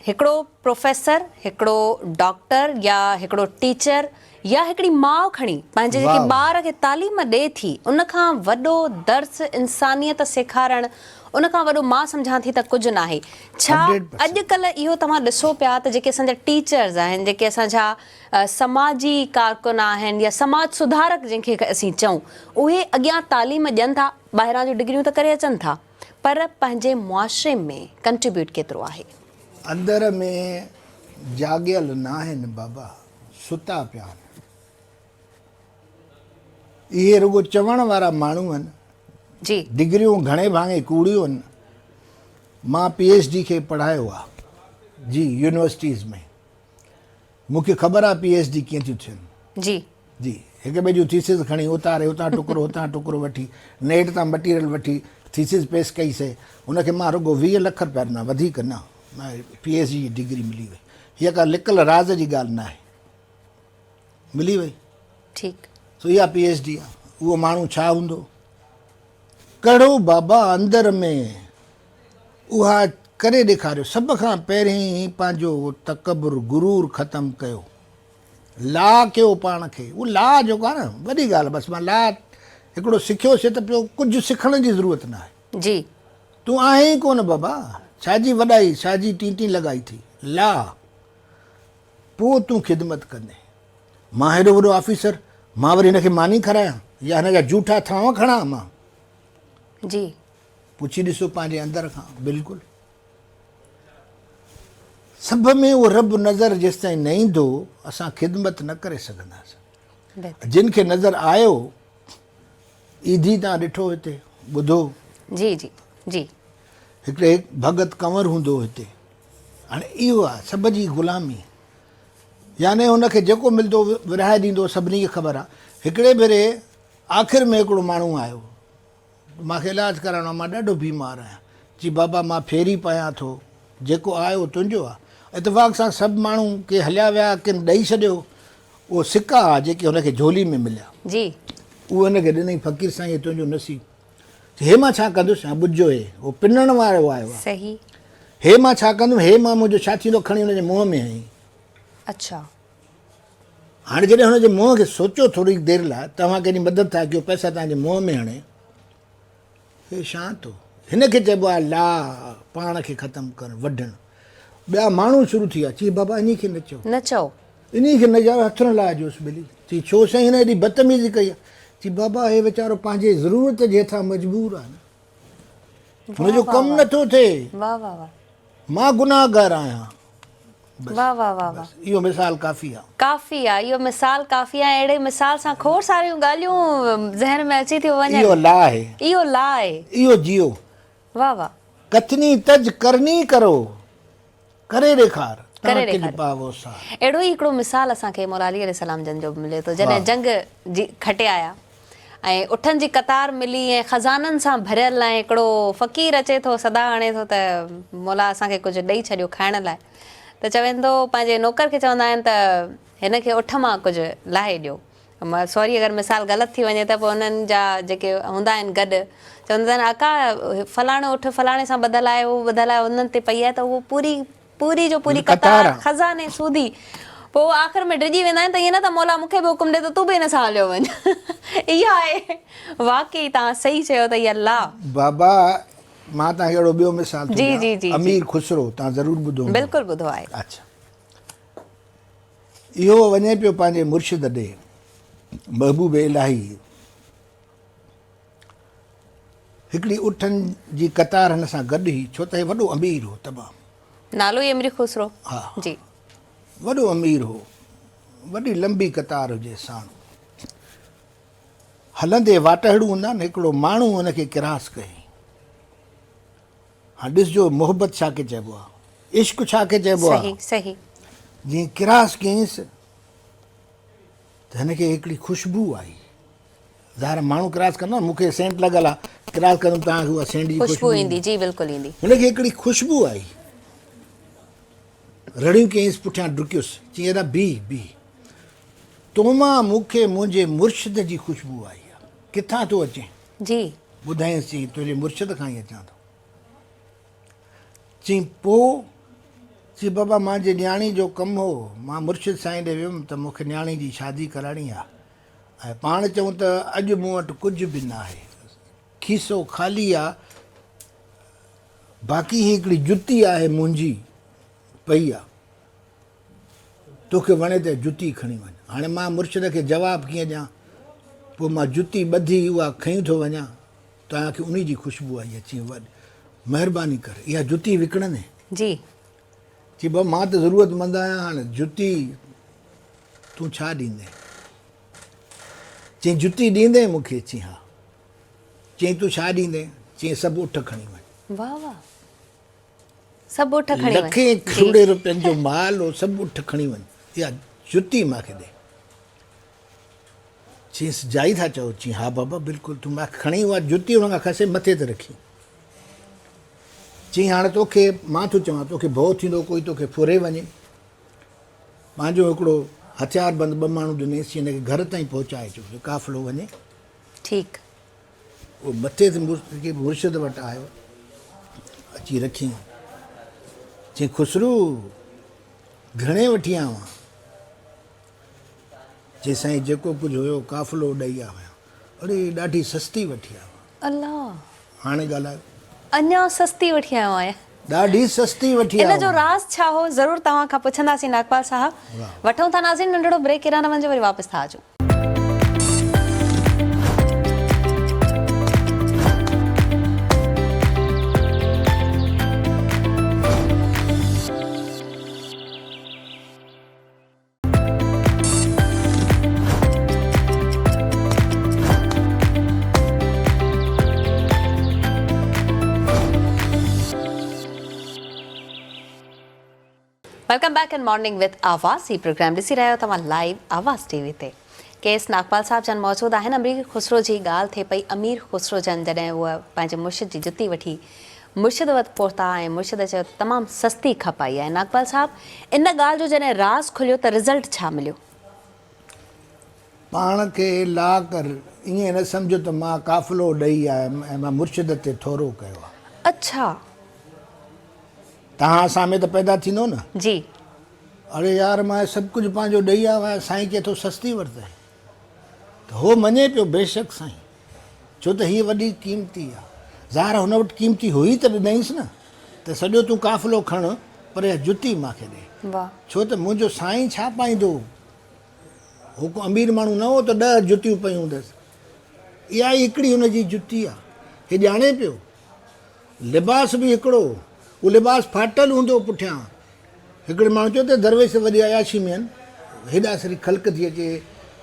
هڪڙو پروفيسر، هڪڙو ڊاڪٽر يا هڪڙو ٽيچر يا هڪڙي ماء کڻي پنهنجي جيڪي ٻار کي تعليم ڏئي ٿي ان کان وڏو درس انسانيت سيکارڻ ان کان وڏو مان سمجهان ٿي ته ڪجهه ناهي. ڇا اڄ ڪلهه اهو توهان ڏسو پيا ته جيڪي اسان جا ٽيچرز آهن جيڪي اسان جا سماجي ڪارڪن آهن يا سماج سڌارڪ جنهن کي اسين چئون اهي اڳيان تعليم ڏين ٿا ٻاهران جون ڊگريون ته ڪري اچن ٿا پر پنهنجي معاشري ۾ ڪنٽريبيوٽ ڪيترو آهي؟ اندر ۾ جاڳيل ناهن بابا، ستا پيا آهن. اهي رڳو چوڻ وارا ماڻهو آهن. جي. ڊگريون گهڻي ڀاڱي ڪوڙيون آهن. مان پي ايڇ ڊي کي پڙهايو آهي جي يونيورسٽيز ۾. مون کي خبر آهي پي ايڇ ڊي ڪيئن ٿيون ٿين. جي. جي هڪ ٻئي جون ٿيسز کڻي اتاري اتان ٽڪرو هتان ٽڪرو وٺي نيٽ تان مٽيريل وٺي ٿيسز پيس ڪئي سي ان کي مان رڳو 20 لک رپيا ڏنا وڌيڪ نه پي ايڇ ڊي جي ڊگري ملي وئي هيء ڪا لڪل راز جي ڳالهه نه آهي ملي وئي ٺيڪ سو اها پي ايڇ ڊي آهي اهو ماڻهو ڇا هوندو ڪهڙو بابا اندر ۾ اها ڪري ڏيکاريو سڀ کان پهرين پنهنجو تڪبر غرور ختم ڪيو لا ڪيو پاڻ کي. اهو لا جيڪو آهي نه وڏي ڳالهه بس مان لا هڪڙو سکيو سي ته پيو ڪجهه سکڻ جي ضرورت نه آهي. جي. تون آهين ئي ڪونه بابا ڇا جي وڏائي ڇا جي ٽين ٽين لڳائي ٿي. لا پوء تون خدمت ڪندين. مان هيڏو وڏو آفيسر مان وري هن کي ماني کارايان يا هن جا جوٺا ٿانو کڻان مان. جي. پڇي ڏسو پنهنجي اندر کان بلڪل. سڀ ۾ اهو رب نظر جيستائين نه ايندو اسان خدمت نه ڪري سگهنداسين. جن کي نظر آيو ايڌي تان ڏٺو هتي ٻڌو. جي جي جي. هڪڙي ڀڳت ڪنور هوندو هتي هاڻي اهو آهي سڀ جي غلامي يعني هن کي جيڪو ملندو ورهائي ڏيندو سڀني کي خبر آهي. هڪڙي ڀيري آخر ۾ هڪڙو ماڻهو آيو مان کي علاج ڪرائڻو آهي، مان ڏاڍو بيمار آهيان. چي بابا مان ڦيري پيان ٿو، جيڪو آهي اهو تنهنجو آهي. اتفاق سان سڀ ماڻهو ڪي هليا ويا، ڪن ڏئي ڇڏيو. اهو سڪا ها جيڪي هن کي جهولي ۾ مليا. جي. اهو هن کي ڏنائين، فقير سائين هي تنهنجو نصيب. چي هي مان ڇا ڪندس؟ ها ٻڌجو هي اهو پنڻ وارو آيو آهي. صحيح. هي مان ڇا ڪندم؟ هي مان منهنجو ڇا ٿيندو؟ کڻي هن جي منهن ۾ هنئي. اڇا. هاڻي جڏهن هن جي منهن کي سوچيو ٿوري دير لاء توهان ڪنهن جي مدد ٿا ڪيو پئسا توهان جي منهن ۾ هڻي هي شانت هو هن کي چئبو آهي لا پاڻ کي ختم ڪرڻ وڍڻ ٻيا ماڻهو شروع ٿي ويا چي بابا انهي کي نه چئو نه چئو انهي کي نه چئو هٿ نه لاهجوس ٻلي چي ڇو سائين هن ايڏي بدتميزي ڪئي آهي چي بابا هي ويچارو پنهنجي ضرورت جي هٿان مجبور آهي نه هن جو ڪم نٿو ٿئي واه واه واه مان گناهگار آهيان بس واه واه واه واه اهو مثال ڪافي آ. ڪافي آ اهو مثال ڪافي آ اهڙي مثال سان کوڙ ساريون ڳالهيون ذهن ۾ اچي ٿيون وڃن. اهو لا آهي. اهو لا آهي. اهو جيو. واه واه. ڪٿني تج ڪرني ڪرو ڪري ڏيکار تان ڪري ڪج ڏيکار. پاوو سار. اهڙو ئي هڪڙو مثال اسان کي مولا علي عليه السلام جن جو به ملي ٿو جڏهن جنگ جي کٽي آيا ۽ اٺن جي قطار ملي ۽ خزانن سان ڀريل ۽ هڪڙو فقير اچي ٿو صدا هڻي ٿو ته مولا اسان کي ڪجهه ڏئي ڇڏيو کائڻ لاء ته چوين ٿو پنهنجي نوڪر کي چوندا آهن ته هن کي اٺ مان ڪجهه لاهي ڏيو سوري اگر مثال غلط ٿي وڃي ته پوء انهن جا جيڪي هوندا آهن گڏ چوندا آهن آقا فلاڻو اٺ فلاڻي سان ٻڌل آهي اهو ٻڌل آهي انهن تي پئي آهي ته اهو پوري پوري جو پوري قطار خزاني سوڌي پوء آخر ۾ ڊڄي ويندا آهن ته ائين نه ته مولا مون کي به حڪم ڏي ته تون به هن سان هليو وڃ. اها آهي واقعي توهان صحيح چيو ته اها لا. بابا مان توهان کي اهڙو ٻيو مثال ٿو جي ڏيان جي جي جي امير خسرو توهان ضرور ٻڌو هوندو. بلڪل ٻڌو آهي. اڇا اهو وڃي پيو پنهنجي مرشد ڏي محبوب الاهي هڪڙي اٺن جي قطار هن سان گڏ هئي، ڇو ته هي وڏو امير هو تمام. نالو ئي امير خسرو. ها. جي. وڏو امير هو. وڏي لنبي قطار هجي ساڻ. هلندي واٽهڙو هوندا آهن، هڪڙو ماڻهو هن کي ڪراس ڪيائين. هاڻ ڏسجو محبت ڇا کي چئبو آهي، عشق ڇا کي چئبو آهي. صحيح صحيح. جيئن ڪراس ڪيائينس ته هن کي هڪڙي خوشبو آئي. ظاهر آهي ماڻهو ڪراس ڪندو نه مون کي سينٽ لڳل آهي ڪراس ڪندم توهان کي اها سينٽ جي خوشبو ايندي جي بلڪل ايندي. هن کي هڪڙي خوشبو آئي رڙيون ڪيائينس پٺيان ڊڪيس چيائين ادا بيهه بيهه تو مان مون کي منهنجي مرشد جي خوشبو آئي آهي ڪٿان ٿو اچين؟ جي. ٻڌائينس چيائين تنهنجي مرشد کان ئي اچان ٿو. چيائين پوء چي بابا مانجي نياڻي جو ڪم هو، مان مرشد سائين ڏي ويم ته مون کي نياڻي جي شادي ڪرائڻي آ ۽ پاڻ چئون ته اڄ مون وٽ ڪجهه به ناهي، کيسو خالي آ، باقي هي هڪڙي جتي آهي منهنجي پئي آ، توکي وڻي ته جتي کڻي وڃ. هاڻي مان مرشد کي جواب ڪيئن ڏيان؟ پوء مان جتي ٻڌي اها کنئي ٿو وڃان، توهان کي انهي جي خوشبو آئي اچي وڏ مهرباني ڪر اها جتي وڪڻندين؟ جي. چي بابا مان ته ضرورت مند آهيان هاڻي جتي تون ڇا ڏيندين؟ چي جتي ڏيندين مون کي؟ چي ها. چي تون ڇا ڏيندين؟ چي سڀ اٺ کڻي وڃ. واه واه سڀ اٺ کڻي وڃ. لکين ڪروڙين روپين جو مال هو سڀ اٺ کڻي وڃ اها جتي مان کي ڏي. چيس جائي ٿا چئو؟ چي ها بابا بلڪل. تون مان کڻي اها جتي ان کان کسي مٿي تي رکي. چي هاڻي توکي مان ٿو چوان توکي ڀؤ ٿيندو ڪوئي توکي ڦري وڃي. پنهنجو هڪڙو هٿيار بند ٻه ماڻهو ڏنيس چي هن کي گهر تائين پهچائي اچو جو قافلو وڃي. ٺيڪ. اهو مٿي تي مرشد وٽ آيو اچي رکيائين. چي خسرو گهڻي وٺي آيو آهين؟ چي سائين جيڪو ڪجهه هيو قافلو ڏئي آيو آهيان. اڙي ڏاڍي سستي وٺي آيو آهيان. الله. هاڻي ڳالهايو. اڃا سستي وٺي آيو آهيان. ڏاڍي سستي وٺي آيو ان جو راز ڇا هو ضرور توهان کان پڇنداسين ناگپال صاحب. وٺون ٿا ناظرين ننڍڙو بريڪ ڪيڏانهن نه وڃجو وري واپس ٿا اچون. Welcome back in morning with Awaz he programme ڏسي رهيا آهيو توهان لائيو آواز ٽي وي تي ڪي ايس ناگپال صاحب جن موجود آهن امير خسرو جي ڳالهه ٿئي پئي امير خسرو جن جڏهن هو پنهنجي مرشد جي جتي وٺي مرشد وٽ پهتا ۽ مرشد چيو ته تمام سستي کپائي آهي. ناگپال صاحب ان ڳالهه جو جڏهن راز کليو ته رزلٽ ڇا مليو؟ پاڻ کي لا ڪر، ائين نه سمجهه ته مان قافلو ڏئي آيم ۽ مان مرشد تي ٿورو ڪيو آهي. اڇا. توهان اسان ۾ ته پيدا ٿيندو نه. جي. اڙي يار مان سڀ ڪجهه پنهنجو ڏئي آيو آهيان، سائين چئي ٿو سستي ورتئي. ته هو مڃي پيو بيشڪ سائين. ڇو ته هيء وڏي قيمتي آ. ظاهر هن وٽ قيمتي هئي ته ڏنائينس نه ته سڄو تون قافلو کڻ پر اها جتي مان کي ڏي. ڇو ته منهنجو سائين ڇا پائيندو هو؟ هو ڪو امير ماڻهو نه هو ته ڏهه جتيون پيون هوندس. اها ئي هڪڙي هن جي جتي آ. هي ڄاڻي پيو. لباس به هڪڙو هو. اهو لباس ڦاٽل هوندو هو پٺيان. هڪڙي ماڻهو چيو ته درويش وڏي عياشي ۾ آهن، هيڏا سري خلق ٿي اچي،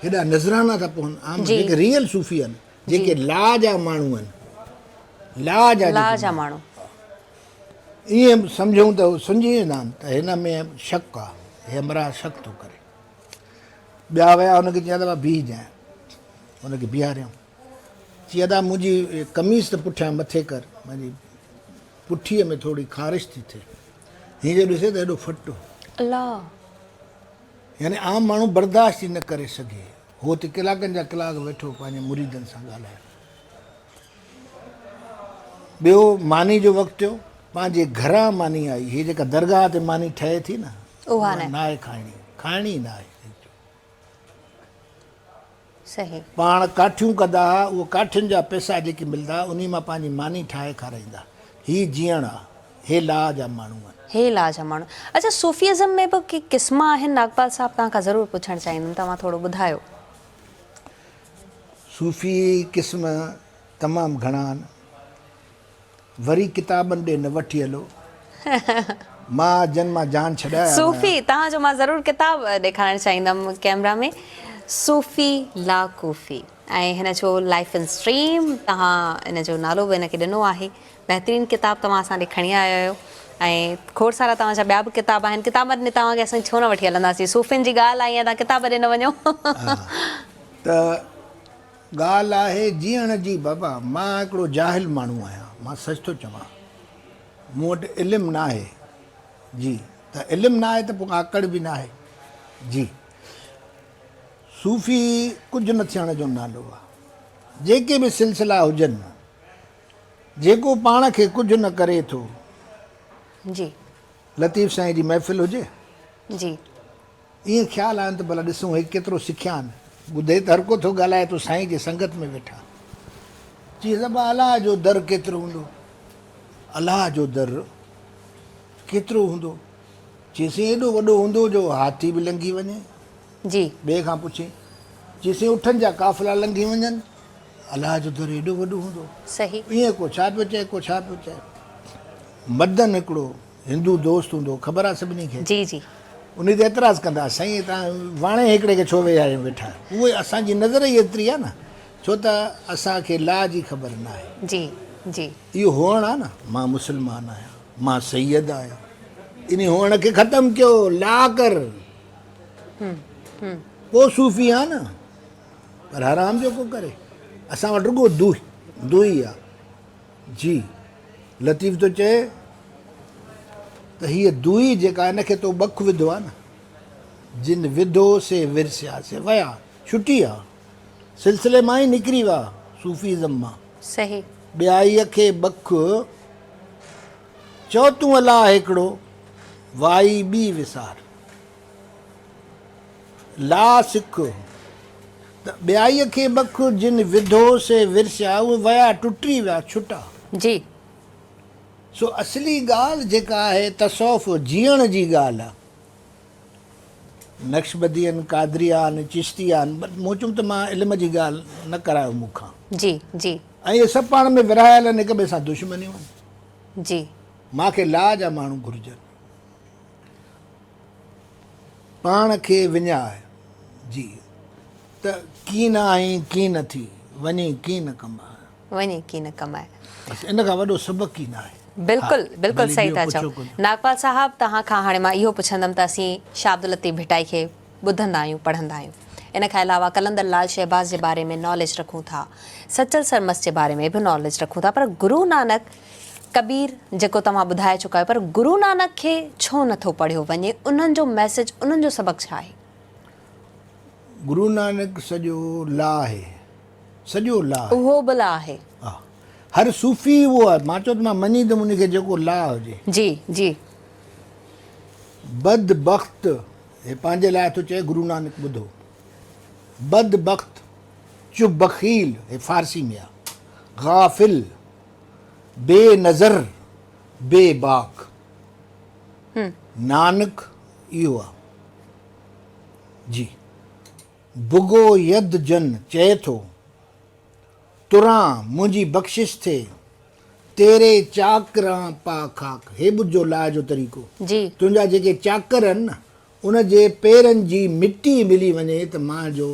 هيڏا نذرانا ٿا پون، عام جيڪي ريئل صوفي آهن، جيڪي لا جا ماڻهو آهن، لا جا لا جا ماڻهو ائين سمجهون ته سمجهي ويندا آهن ته هن ۾ شڪ آهي، هي همراهه شڪ ٿو ڪري. ٻيا ويا هن کي چيائين ته بابا بيهجانء، هن کي بيهاريائون. چي ادا منهنجي قميص ته پٺيان مٿي ڪر، منهنجي پٺيء ۾ ٿوري خارش ٿي ٿئي. هيئن جو ڏسي ته ايڏو ڦٽ هو. الله! يعني عام ماڻهو برداشت ئي نه ڪري سگهي. هو اتي ڪلاڪن جا ڪلاڪ ويٺو پنهنجي مريدن سان ڳالهائي. ٻيو ماني جو وقت ٿيو، پنهنجي گهران ماني آئي. هيء جيڪا درگاهه تي ماني ٺهي ٿي نه، اها ناهي کائڻي، کائڻي ئي ناهي. صحيح. پاڻ ڪاٺيون ڪندا ها، اهي ڪاٺين جا پئسا جيڪي ملدا ها، انهي مان پنهنجي ماني ٺاهي کارائيندا. هي جيئڻ آ. هي لاهه جا ماڻهو آهن. هي لاهه جا ماڻهو. اڇا صوفيزم ۾ به ڪي قسم آهن ناگپال صاحب توهان کان ضرور پڇڻ چاهيندم توهان ٿورو ٻڌايو. صوفي قسم تمام گهڻا آهن. وري ڪتابن ڏي نه وٺي هلو. مان جن مان جان ڇڏائي آيو آهيان. صوفي توهان جو مان ضرور ڪتاب ڏيکارڻ چاهيندم ڪيمرا ۾ صوفي لا ڪوفي ۽ هن جو لائف ان اسٽريم توهان ان جو نالو به هن کي ڏنو آهي بهترين ڪتاب توهان اسان ڏي کڻي آيا آهيو ۽ کوڙ سارا توهان جا ٻيا به ڪتاب آهن ڪتابن ڏي توهان کي اسان ڇو نه وٺي هلنداسين صوفين جي ڳالهه آئي آهي توهان ڪتاب ڏي نه وڃو. ته ڳالهه آهي جيئڻ جي بابا مان هڪڙو جاهل ماڻهو آهيان مان سچ ٿو چوان مون وٽ علم ناهي جي ته علم ناهي ته پوء آڪڙ به ناهي جي صوفي ڪجهه نه ٿيڻ جو نالو آهي جيڪي به سلسلا هجن جيڪو پاڻ کي ڪجهه نه ڪري ٿو جي. لطيف سائين جي محفل هجي. جي. ائين خيال آيم ته ڀلا ڏسون هي ڪيترو سکيا آهن. ٻڌي ته هرڪو ٿو ڳالهائي ٿو سائين جي سنگت ۾ ويٺا. چيس ابا الله جو در ڪيترو هوندو؟ الله جو در ڪيترو هوندو؟ چيسين ايڏو وڏو هوندو جو هاٿي به لنگهي وڃي. جي. ٻئي کان پڇين. چيسين اٺن جا قافلا لنگهي وڃن. الله جو در ايڏو وڏو هوندو. صحيح. ائين ڪو ڇا پيو چئي ڪو ڇا پيو چئي. مدن هڪڙو هندو دوست هوندو هو خبر آهي سڀني کي. جي جي. انهي تي اعتراض ڪندا ها سائين توهان واڻي هڪڙي کي ڇو ويهاريو ويٺا آهيو. اهي اسان جي نظر ئي ايتري آهي نه ڇو ته اسان کي لا جي خبر ناهي. جي جي. اهو هئڻ آهي نه مان مسلمان آهيان مان سيد آهيان انهي هئڻ کي ختم ڪيو لا ڪر پوء صوفي آهي نه پر حرام جو ڪو ڪري اسان وٽ رڳو دوئي دوئي آهي. جي لطيف ٿو چئي ته هيء دوئي جيڪا ان کي تو ٻک وڌو آهي نه جن وڌو سي ورسيا سي ويا ڇٽي ويا سلسلي مان ئي نڪري ويا صوفيزم مان. صحيح. ٻيائيء کي ٻک چئو تون الله هيڪڙو وائي ٻي وسار. لا سک ته ٻيائيء کي ٻک جن وڌو سي ورسيا اهي ويا ٽٽي ويا ڇٽا. جي. سو اصلي ڳالهه جيڪا آهي تصوف جيئڻ جي ڳالهه آ. نقشبندين، قادريان، چشتيان مون چيم ته مان علم جي ڳالهه نه ڪرايو مون کان. جي جي. ۽ اهي سڀ پاڻ ۾ ورهايل آهن هڪ ٻئي سان دشمنيون آهن. جي. مان کي لا جا ماڻهو گهرجن. پاڻ کي وڃاء جي ته ڪين آهين ڪين ٿي، وڃي ڪين ڪماء. وڃي ڪين ڪماء. بس ان کان وڏو سبق ئي ناهي. بلڪل بلڪل صحيح ٿا چئو ناگپال صاحب توهان کان هاڻي مان اهو پڇندم ته اسين شاهه عبداللطيف ڀٽائي کي ٻڌندا آهيون پڙهندا آهيون ان کان علاوه قلندر لال شهباز جي باري ۾ ناليج رکون ٿا سچل سرمست جي باري ۾ به ناليج رکون ٿا پر گرو نانڪ ڪبير جيڪو توهان ٻڌائي چڪا آهيو پر گرو نانڪ کي ڇو نه ٿو پڙهيو وڃي انهن جو ميسيج انهن جو سبق ڇا آهي؟ گرو نانڪ سڄو لا آهي سڄو لا آهي. اهو به لا آهي. ها هر صوفي اهو آهي مان چيو ته مان مڃيندم ان کي جيڪو لا هجي. جي جي. بد بخت هي پنهنجي لاء ٿو چئي گرو نانڪ ٻڌو بد بخت چو بخيل هي فارسي ۾ آهي غافل بي نظر بي باڪ نانڪ اهو آ جي. بگو يد جن چئي ٿو تران منهنجي بخشش ٿئي تيري چاڪران پا خاڪ هي ٻڌجو لاء جو طريقو جي. تنهنجا جيڪي چاڪر آهن نه ان جي پيرن جي مٽي ملي وڃي ته مان جو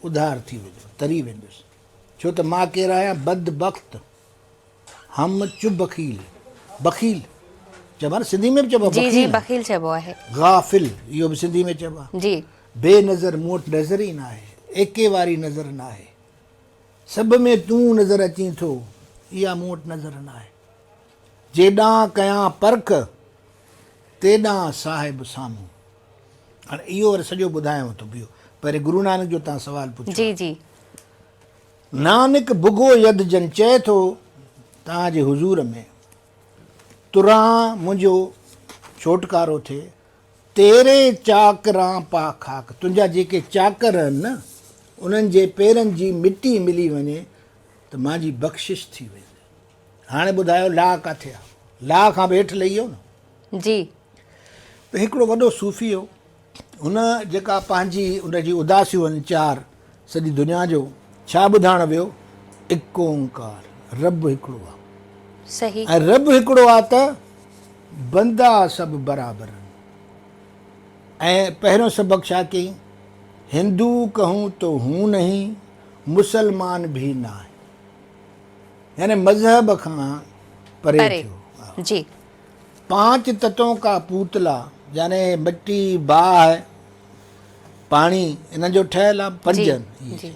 اڌار ٿي ويندو تري ويندس. ڇو ته مان ڪير آهيان بد بخت هم چ بخيل بخيل چئبو آهي نه سنڌي ۾ به چئبو آهي جي جي بخيل چئبو آهي غافل اهو به سنڌي ۾ چئبو آهي جي بي نظر مون وٽ نظر ئي نه آهي ايڪي واري نظر نه آهي سڀ ۾ تون نظر اچين ٿو اها مون وٽ نظر نه آهي جيڏانهن ڪيان پرک تيڏانهن صاحب سامهون هاڻي اهو وري سڄو ٻڌايانو ٿو پيو پهرين گرو نانڪ جو تان سوال پڇيو جي جي نانڪ بگو يد جن چئي ٿو توهان جي حضور ۾ تران منهنجو ڇوٽڪارو ٿئي تيري چاڪران پا خاڪ تنهنجا جيڪي چاڪر آهن نه انهن جي پيرن جي مٽي ملي وڃي ته مانجي بخشش ٿي ويندي هاڻي ٻڌايو لا ڪاٿي آ لا کان به هيٺ لهي ويو نه جي. ته هڪڙو وڏو صوفي هو. هن جيڪا پنهنجي ان جي اداسيون آهن چار سڄي دنيا جو ڇا ٻڌائڻ ويو اڪ اونڪار رب هڪڙو آ. صحيح. ۽ رب هڪڙو آ ته بندا سڀ برابر آهن. ۽ پهريون سبق ڇا ڪيائين هندو ڪهون تو هون نهين مسلمان ڀي ناهه يعني مذهب کان پري ٿيو. جي. پانچ تتون ڪا پوتلا يعني مٽي، باهه، پاڻي انهن جو ٺهيل آهي پنج آهن اهي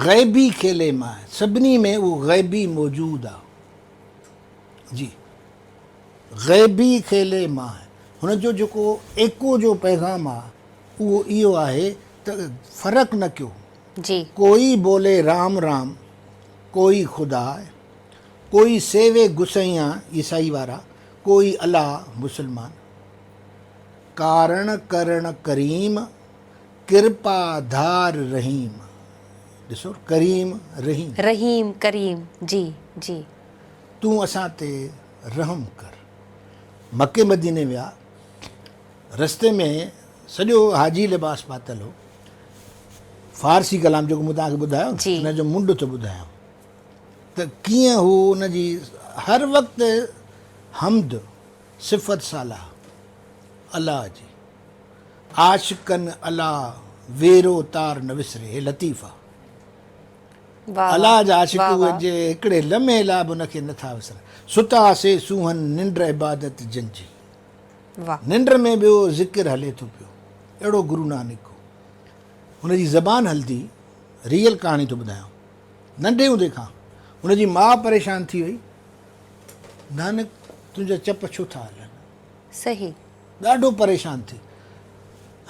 غيبي کيلي مان آهي سڀني ۾ اهو غيبي موجود آهي جي غيبي کيلي مان آهي هن جو جيڪو ايڪو جو پيغام آهي اهو اهو آهي ته فرق نه ڪيو جي ڪوئي بولي رام رام ڪوئي خدا ڪوئي سيوي گسئيان، عيسائي وارا، ڪوئي الله، مسلمان. ڪارڻ ڪرڻ ڪريم، ڪرپا ڌار رحيم. ڏسو ڪريم رحيم. رحيم ڪريم جي جي. تون اسان تي رحم ڪر. مڪي مديني ويا، رستي ۾ سڄو حاجي لباس پاتل هو. فارسي ڪلام جيڪو مون توهان کي ٻڌايو ان جو منڍ ٿو ٻڌايان ته ڪيئن هو ان جي هر وقت حمد صفت صالح الله جي عاشقن الله ويرو تار نه وسري هي لطيف آ الله جا عاشق اهي جي هڪڙي لمحي لاء به ان کي نٿا وسرن ستا سي سونهن ننڊ عبادت جن جي ننڊ ۾ به اهو ذڪر هلي ٿو پيو اهڙو گرو نانڪ هو هن جي زبان هلدي ريئل ڪهاڻي ٿو ٻڌايان ننڍي هوندي کان هن جي ماء پريشان ٿي وئي نانڪ تنهنجا چپ ڇو ٿا هلن؟ صحيح. ڏاڍو پريشان ٿي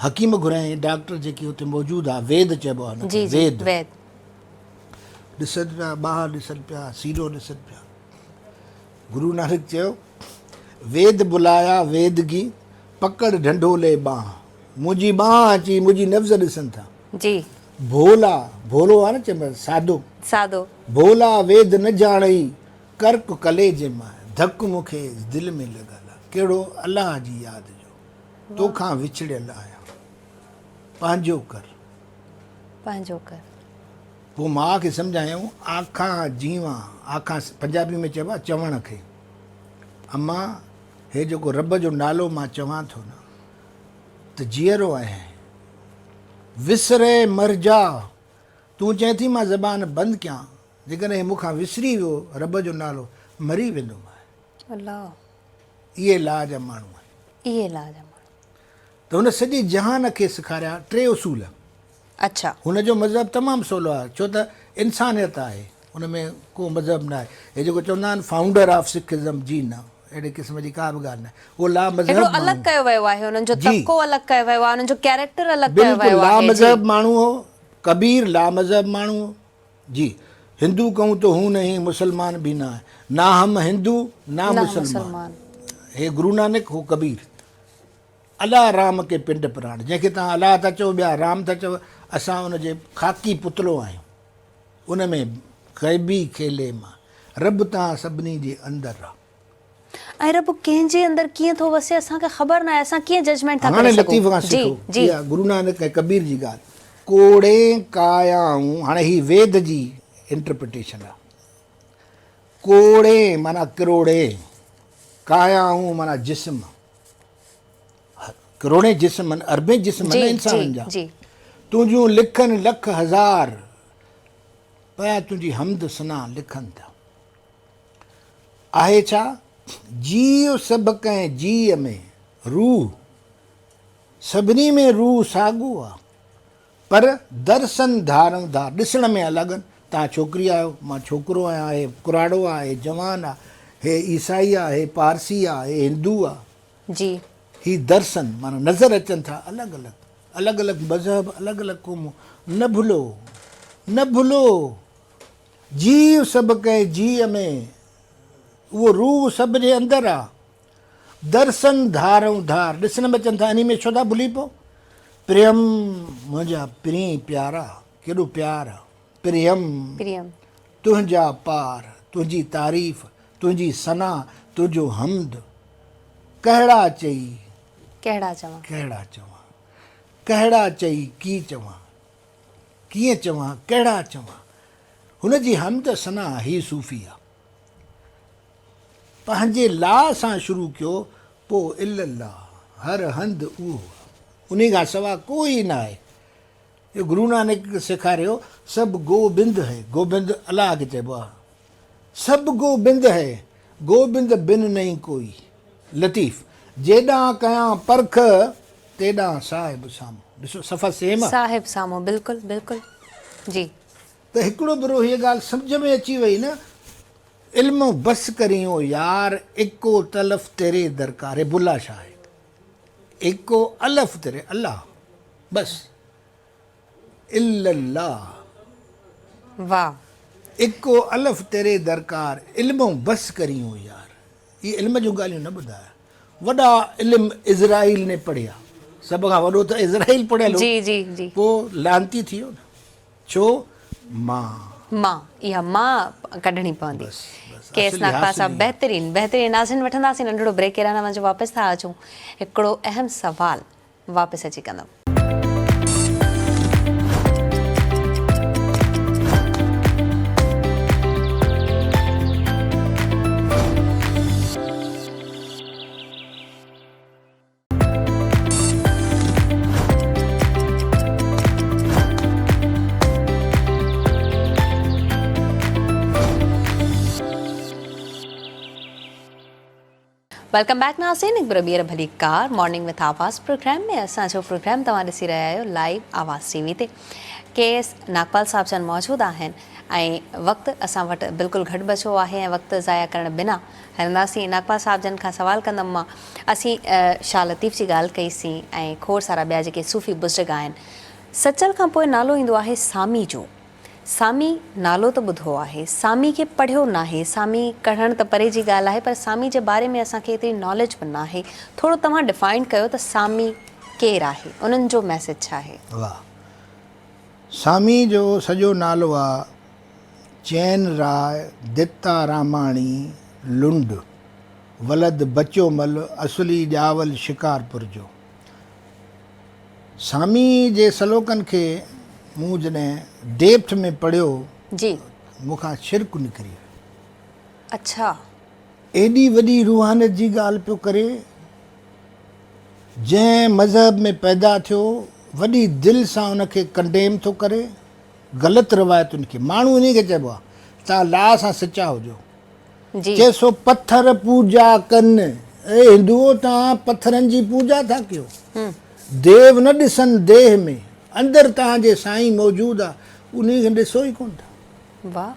حڪيم گهرايائين، ڊاڪٽر جيڪي اتي موجود ها، ويد چئبو آهي ان کي، ويد. ويد. ڏسن پيا، ٻانهن ڏسن پيا، سينو ڏسن پيا. گرو نانڪ چيو، ويد بلايا ويدگي، پڪڙ ڍنڍولي ٻانهن. منهنجي ٻانهن اچي منهنجي نبض ڏسن ٿا. جي. ڀولا، ڀولو آهي نه چئبو آهي، سادو. سادو. ڀولا ويد نه ڄاڻئي، ڪرڪ ڪليجي مان، ڌڪ مون کي دل ۾ لڳل آ، ڪهڙو الله جي ياد جو، توکان وڇڙيل آهيان، پنهنجو ڪر. پنهنجو ڪر. پوء ماء کي سمجهايائون، آکان جيوان، آکان پنجابي ۾ چئبو آ چوڻ کي، اما هي جيڪو رب جو نالو مان چوان ٿو نه ته جيئرو آهيان، وسري مرجا، تون چئين ٿي مان زبان بند ڪيان، جيڪڏهن هي مون کان وسري ويو رب جو نالو، مري ويندومانء. الله. اهي لا جا ماڻهو آهن. اهي لا جا ماڻهو. ته هن سڄي جهان کي سيکاريا ٽي اصول. اڇا. هن جو مذهب تمام سولو آهي ڇو ته انسانيت آهي ان ۾ ڪو مذهب نه آهي. هي جيڪو چوندا آهن فائونڊر آف سکزم جي نه اهڙي قسم جي ڪا به ڳالهه نه آهي. اهو لا مذهب هڪڙو الڳ ماڻهو. ڪيو ويو آهي انهن جو جي. طبقو الڳ ڪيو ويو آهي انهن جو ڪيريڪٽر الڳ ڪيو بلڪل ويو لا آهي جي. مذهب ماڻهو هو. ڪبير لا مذهب ماڻهو هو. جي هندو ڪهون تو هون نهين مسلمان ڀي نه نا هم هندو نا مسلمان هي گرو نانڪ هو ڪبير الله رام ڪي پنڊ پراڻ جنهن کي توهان الله ٿا چئو ٻيا رام ٿا چئو اسان ان جي خاڪي پتلو آهيون ان ۾ غيبي کيلي مان رب توهان سڀني جي اندر آ. ۽ رب ڪنهن جي اندر ڪيئن ٿو وسي اسان کي خبر ناهي اسان ڪيئن ججمينٽ ٿا هاڻي ڪري لطيف سگهون کان جي سکو جي. اها گرو نانڪ ۽ ڪبير جي ڳالهه ڪوڙين ڪايائون هاڻي هي ويد جي انٽرپريٽيشن آ ڪوڙين معنيٰ ڪروڙين ڪايائون معنيٰ جسم ڪروڙين جسم آهن اربين جسم آهن جي نه جي انسانن جا جي تنهنجون لکن لک هزار پيا تنهنجي حمد ثنا لکن ٿا آهي ڇا؟ جيء سڀ ڪنهن جيء ۾، روح سڀني ۾ روح ساڳو آ، پر درسن ڌارئون ڌار، ڏسڻ ۾ الڳ آهن، توهان ڇوڪري آهيو، مان ڇوڪرو آهيان، هي ڪراڙو آ، هي جوان آ، هي عيسائي آ، هي پارسي آ، هي هندو آ. جي. هي درسن معنيٰ نظر اچن ٿا الڳ الڳ، الڳ الڳ مذهب، الڳ الڳ قومون، نه ڀلو، نه ڀلو. جيء سڀ ڪنهن جيء ۾، اهو روح سڀ جي اندر آ. درسن ڌارئون ڌار، ڏسڻ ۾ اچن ٿا، انهي ۾ ڇو ٿا ڀلي پئو؟ پريم منهنجا پرين پيارا، ڪيڏو پيار آ. پريم تنهنجا پار، تنهنجي تعريف، تنهنجي ثنا، تنهنجو حمد، ڪهڙا چئي ڪهڙا چوان. ڪهڙا چوان، ڪهڙا چئي ڪي چوان. ڪيئن چوان ڪهڙا چوان هن جي حمد ثنا هي صوفي آ پنهنجي لا سان شروع ڪيو پو الا الله هر هنڌ اهو آ انهي کان سوا ڪوئي نه آهي اهو گرو نانڪ سيکاريو سڀ گوبند هي گوبند الله کي چئبو آ سڀ گوبند هي، گوبند بن نهين ڪوئي. لطيف، جيڏانهن ڪيان پرک، تيڏانهن صاحب سامهون. ڏسو صفا سيم آ. صاحب سامهون بلڪل بلڪل جي. ته هڪڙو ڀيرو هيء ڳالهه سمجهه ۾ اچي وئي نه، علم بس ڪرين او يار، ايڪو تلف تيري درڪار، هي بلا شاهه آهي، ايڪو الف تيري، الله، بس. الا الله. واه. اڪو الف تيري درڪار علمئون بس ڪرين او يار. اهي علم جون ڳالهيون نه ٻڌاء. وڏا علم اسرائيل ني پڙهيا. سڀ کان وڏو ته اسرائيل پڙهيل هو. جي جي جي. پوء لعنتي ٿي ويو نه. ڇو؟ مان. مان، اها مان ڪڍڻي پوندي. بس بس ڪيس اصلي ناگپال حاصل صاحب اها. بهترين بهترين ناظرين وٺنداسين ننڍڙو بريڪ ڪيڏانهن نه وڃجو واپس ٿا اچون هڪڙو اهم سوال واپس اچي ڪندم. Welcome back ناظرين هڪ ڀيرو ٻيهر ڀلي ڪار مارننگ وٿ آواز پروگرام ۾ اسان جو پروگرام توهان ڏسي رهيا آهيو لائيو آواز ٽي وي تي ڪي ايس ناگپال صاحب جن موجود آهن ۽ وقت اسان وٽ بلڪل گهٽ بچو آهي ۽ وقت ضايع ڪرڻ بنا هلنداسين ناگپال صاحب جن کان سوال ڪندم مان اسين شاهه لطيف جي ڳالهه ڪئي سين ۽ کوڙ سارا ٻيا جيڪي صوفي بزرگ آهن سچل کان پوء نالو ايندو آهي سامي جو سامي نالو ته ٻڌو آهي سامي کي پڙهيو ناهي سامي ڪڙهڻ ته پري جي ڳالهه آهي پر سامي جي باري ۾ اسان کي ايتري ناليج به ناهي ٿورو توهان ڊفائن ڪيو ته سامي ڪير آهي انهن جو ميسيج ڇا آهي. واهه سامي جو سڄو نالو آ چين راء دتا راماڻي لنڊ ولد بچومل اصلي ڄاول شڪارپور جو. سامي جي سلوڪن کي مون جڏهن ڊيپٿ ۾ پڙهيو جي. مون کان ڇرڪ نڪري ويو. اڇا. ايڏي وڏي روحانيت جي ڳالهه پيو ڪري جنهن مذهب ۾ پيدا ٿيو وڏي دل سان ان کي ڪنڊيم ٿو ڪري. غلط روايتن کي ماڻهو انهي کي چئبو آهي توهان لا سان سچا هجو. جي. چئي سو پٿر پوڄا ڪن. اي هندوئو توهان پٿرن جي پوڄا ٿا ڪيو. ديو نه ڏسن ديهه ۾. اندر توهان جي سائين موجود آ انهي کي ڏسو ئي ڪونه ٿا. واھ.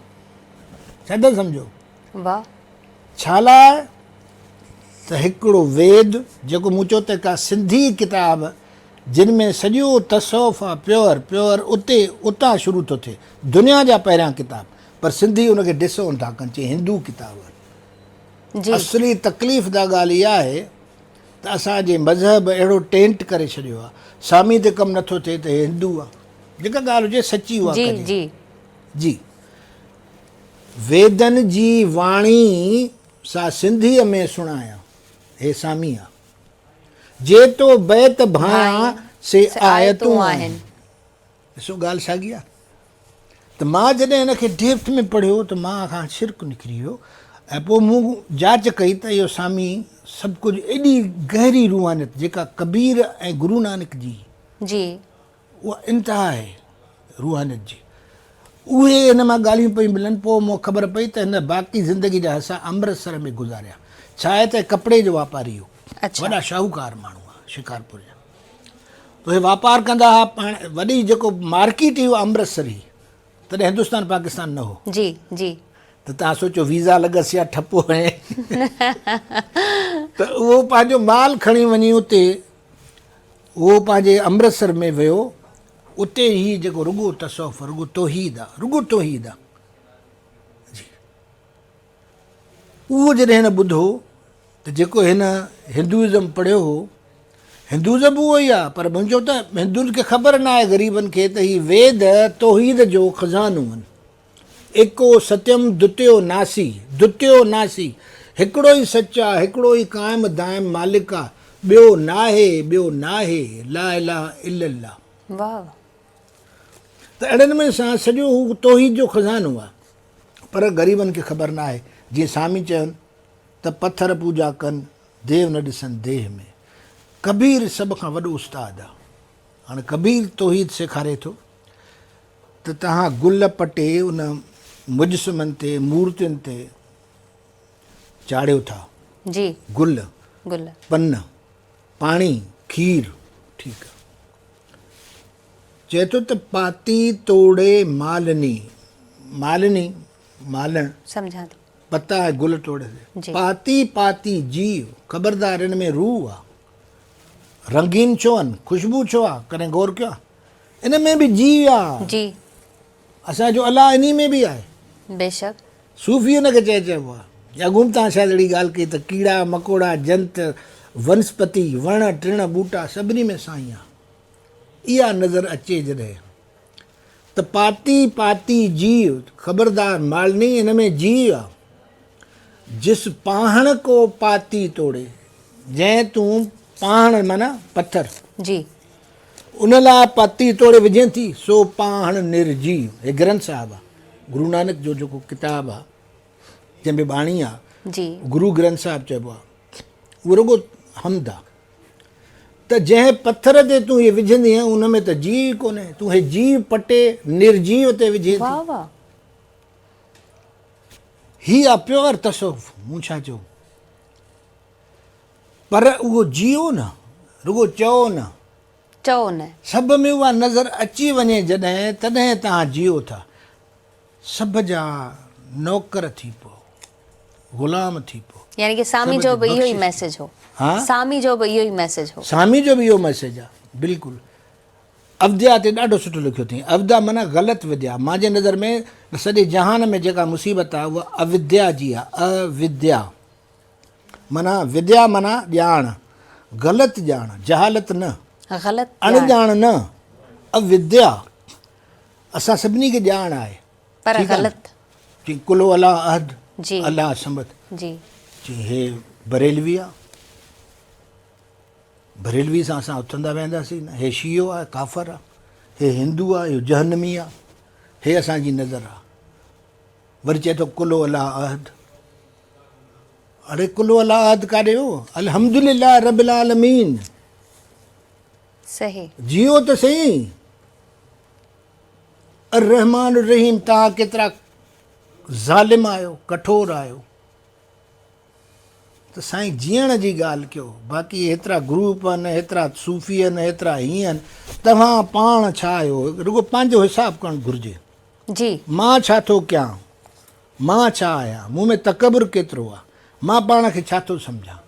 ڇا ٿا سمجهو؟ واھ. ڇا لاء ته هڪڙو ويد جيڪو مون چيو ته ڪا سنڌي ڪتاب جن ۾ سڄو تصوف آ پيور پيور اتي اتان شروع ٿو ٿئي دنيا جا پهريان ڪتاب پر سنڌي ان کي ڊس اون ٿا ڪن چي هندو ڪتاب آهن جي. اصلي تڪليف دا ڳالهه اها آهي ته اسان جي مذهب اهڙو ٽينٽ ڪري ڇڏيو آ سامي تي ڪم نٿو ٿئي ته هي هندو آ جيڪا ڳالهه هجي سچي اها جي ڪجي جي. جي ويدن جي واڻي سا سنڌيء ۾ سڻايان هي سامي آ. جي تو بيت ڀانئان سي آيتون آهن. ڏسو ڳالهه ساڳي آهي ته مان جڏهن هن کي ڊيپٿ ۾ پڙهيو ته مان کان شرڪ نڪري ويو ۽ پوء مون جاچ ڪئي ته اهو سامي سڀ ڪجهه ايڏي گهري روحانيت جيڪا ڪبير ۽ گرو نانڪ جي جي اها انتها آهي روحانيت جي. اهي هن مان ڳالهيون پيون ملن. پوء مون خبر پئي ته هن باقي زندگي جا حصا امرتسر ۾ گذاريا. ڇا آهي ته ڪپڙي جو واپاري هو. وڏا شاهوڪار ماڻهو هئا شڪارپور جا. ته اهي واپار ڪندا هئا. پاڻ وڏي جيڪو مارڪيٽ هئي اها امرتسر هئي. تڏهن هندستان پاڪستان نه هو. جي جي. ته توهان سوچيو ويزا لڳس يا ٺپو هنئين ته اهو پنهنجو مال کڻي وڃي اتي اهو پنهنجي امرتسر ۾ ويو، اتي هي جيڪو رڳو تصوف، رڳو توحيد آ، رڳو توحيد آ. جي اهو جڏهن هن ٻڌو ته جيڪو هن هندوازم پڙهيو هو، هندوازم به اهو ئي آ، پر منهنجو ته هندن کي خبر نه آهي غريبن کي ته هي ويد توحيد جو خزانو آهن. ايڪو ستيم دتيو ناسي، دتيو ناسي، هڪڙو ئي سچ آ، هڪڙو ئي قائم دائم مالڪ آ، ٻيو ناهي، ٻيو ناهي، لا اله الا الله. واھ. ته اهڙي نموني سان سڄو هو توحيد جو خزانو آ، پر غريبن کي خبر ناهي، جيئن سامي چين ته پٿر پوڄا ڪن، ديو نه ڏسن ديهه ۾. ڪبير سڀ کان وڏو استاد آ. هاڻي ڪبير توحيد سيکاري ٿو. ته توهان گل پٽي ان مجسمن تي مورتين تي چاڙهيو ٿا. جي. گل. گل. پن. پاڻي. کير. ٺيڪ آ. چئي ٿو ته پاتي توڙي مالني. مالني، مالڻ. سمجهان ٿي. پتا ۽ گل توڙي. جي. پاتي پاتي جيو. خبردار ان ۾ روح آ. رنگين ڇو آهن؟ خوشبو ڇو آ؟ ڪڏهن غور ڪيو آ؟ ان ۾ به جيء آ. جي. اسان جو الله انهي ۾ به آهي. بيشڪ. صوفي ان کي چئي چئبو آ. يا گم تان شايد اهڙي ڳالهه ڪئي ته ڪيڙا مڪوڙا جنت ونسپتي، وڻ ٽڻ ٻوٽا سڀني ۾ سائين آ. اها نظر اچي جڏهن ته پاتي پاتي جيء، خبردار مالني هن ۾ جيء آ. جس پاهڻ ڪو پاتي توڙي، جنهن تون پاهڻ معنيٰ پٿر. جي. ان لاء پاتي توڙي وجهين ٿي، سو پاهڻ نرجيء. هي گرنٿ صاحب آ، گرو نانڪ جو جيڪو ڪتاب آ، جنهن ۾ ٻاڻي آ، جي. گرو گرنٿ صاحب چئبو آ. اهو رڳو حمد آ ته جنهن پٿر تي تون هي وجهندينء ان ۾ ته جيء ئي ڪونهي، تون هي جيء پٽي نرجيء تي وجهين ٿي. واهه واهه. هي آ پيور تصوف، مون ڇا چيو؟ پر اهو جيئو نه، رڳو چئو نه. چئو نه. سڀ ۾ اها نظر اچي وڃي جڏهن، تڏهن توهان جيئو ٿا. سڀ جا نوڪر ٿي پئو، غلام ٿي پئو. يعني ڪي سامي سڀ جو جي به اهو ئي بخشش ٿي. ميسيج هو. ها؟ سامي جو به اهو ئي ميسيج هو. سامي جو به اهو ميسيج آ، بلڪل. اوديا تي ڏاڍو سٺو لکيو اٿئين. اوديا معنيٰ غلط وديا. مانجي نظر ۾ سڄي جهان ۾ جيڪا مصيبت آ اها اوديا جي آ. اوديا معنيٰ وديا معنيٰ ڄاڻ، غلط ڄاڻ، جهالت نه، غلط اڻ ڄاڻ. ڄاڻ نه، اوديا. اسان سڀني کي ڄاڻ آهي. پر ٺيڪ آ نه؟ غلط. چي قل هو الله احد، جي. الله صمد. جي. چي هي بريلوي آ. بريلوي سان اسان اٿندا ويهنداسين نه. هي شيعو آ، ڪافر آ. هي هندو آ، اهو جهنمي آ. هي اسان جي نظر آ. وري چئي ٿو قل هو الله احد. اڙي قل هو الله احد ڪاڏي ويو؟ الحمدلله رب العالمين. صحيح. جيئو ته سهي. الرحمان الرحيم توهان ڪيترا ظالم آهيو، ڪٺور آهيو. ته سائين جيئڻ جي ڳالهه ڪيو، باقي هيترا گروپ آهن، هيترا صوفي آهن، هيترا هيئن آهن، توهان پاڻ ڇا آهيو؟ رڳو پنهنجو حساب ڪرڻ گهرجي. جي. مان ڇا ٿو ڪيان؟ مان ڇا آهيان؟ مون ۾ تڪبر ڪيترو آهي؟ مان پاڻ کي ڇا ٿو سمجهان؟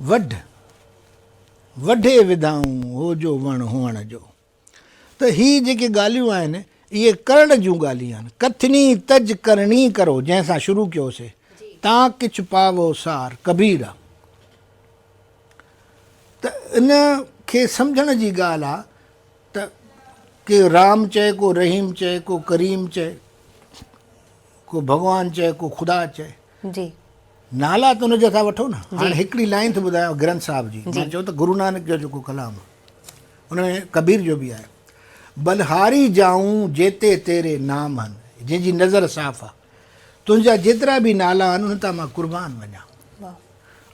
وڍ وڍي وڌائون هو جو وڻ هئڻ جو. ته هي جيڪي ڳالهيون آهن اهي ڪرڻ جون ڳالهيون آهن. ڪٿني تج ڪرڻي ڪرو جنهن سان شروع ڪيوسي تان ڪڇ پاوو سار ڪبير آ. ته ان کي سمجهڻ جي ڳالهه آ ته ڪي رام چئي ڪو رحيم چئي ڪو ڪريم چئي ڪو ڀڳوان چئي ڪو خدا چئي. جي. نالا ته ان جا ٿا وٺو نه. هاڻي هڪڙي لائين ٿو ٻڌايان گرنٿ صاحب جي. مان چيو ته گرو نانڪ جو جيڪو ڪلام آهي ان ۾ ڪبير جو به آهي. بلهاري جائون جيتي تيري نام هن جنهن جي نظر صاف آهي. تنهنجا جيترا به نالا آهن انهن تان مان قربان وڃان.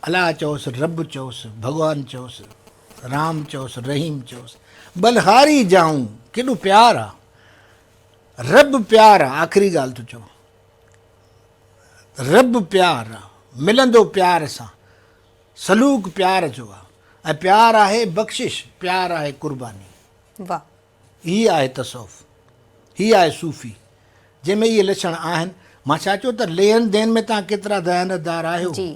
الله چئوس، رب چئوس، ڀڳوان چئوس، رام چئوس، رحيم چئوس. بلهاري جائون ڪيڏو پيار آهي. رب پيار آهي آخري ڳالهه ٿو چوان. رب پيار آ، ملندو پيار سان، سلوڪ پيار جو آ ۽ پيار آهي بخشش، پيار آهي قرباني. واھ. هي آهي تصوف، هي آهي صوفي، جنهن ۾ اهي لڇڻ آهن. مان ڇا چيو ته لين دين ۾ توهان ڪيترا ديانتدار آهيو. جي.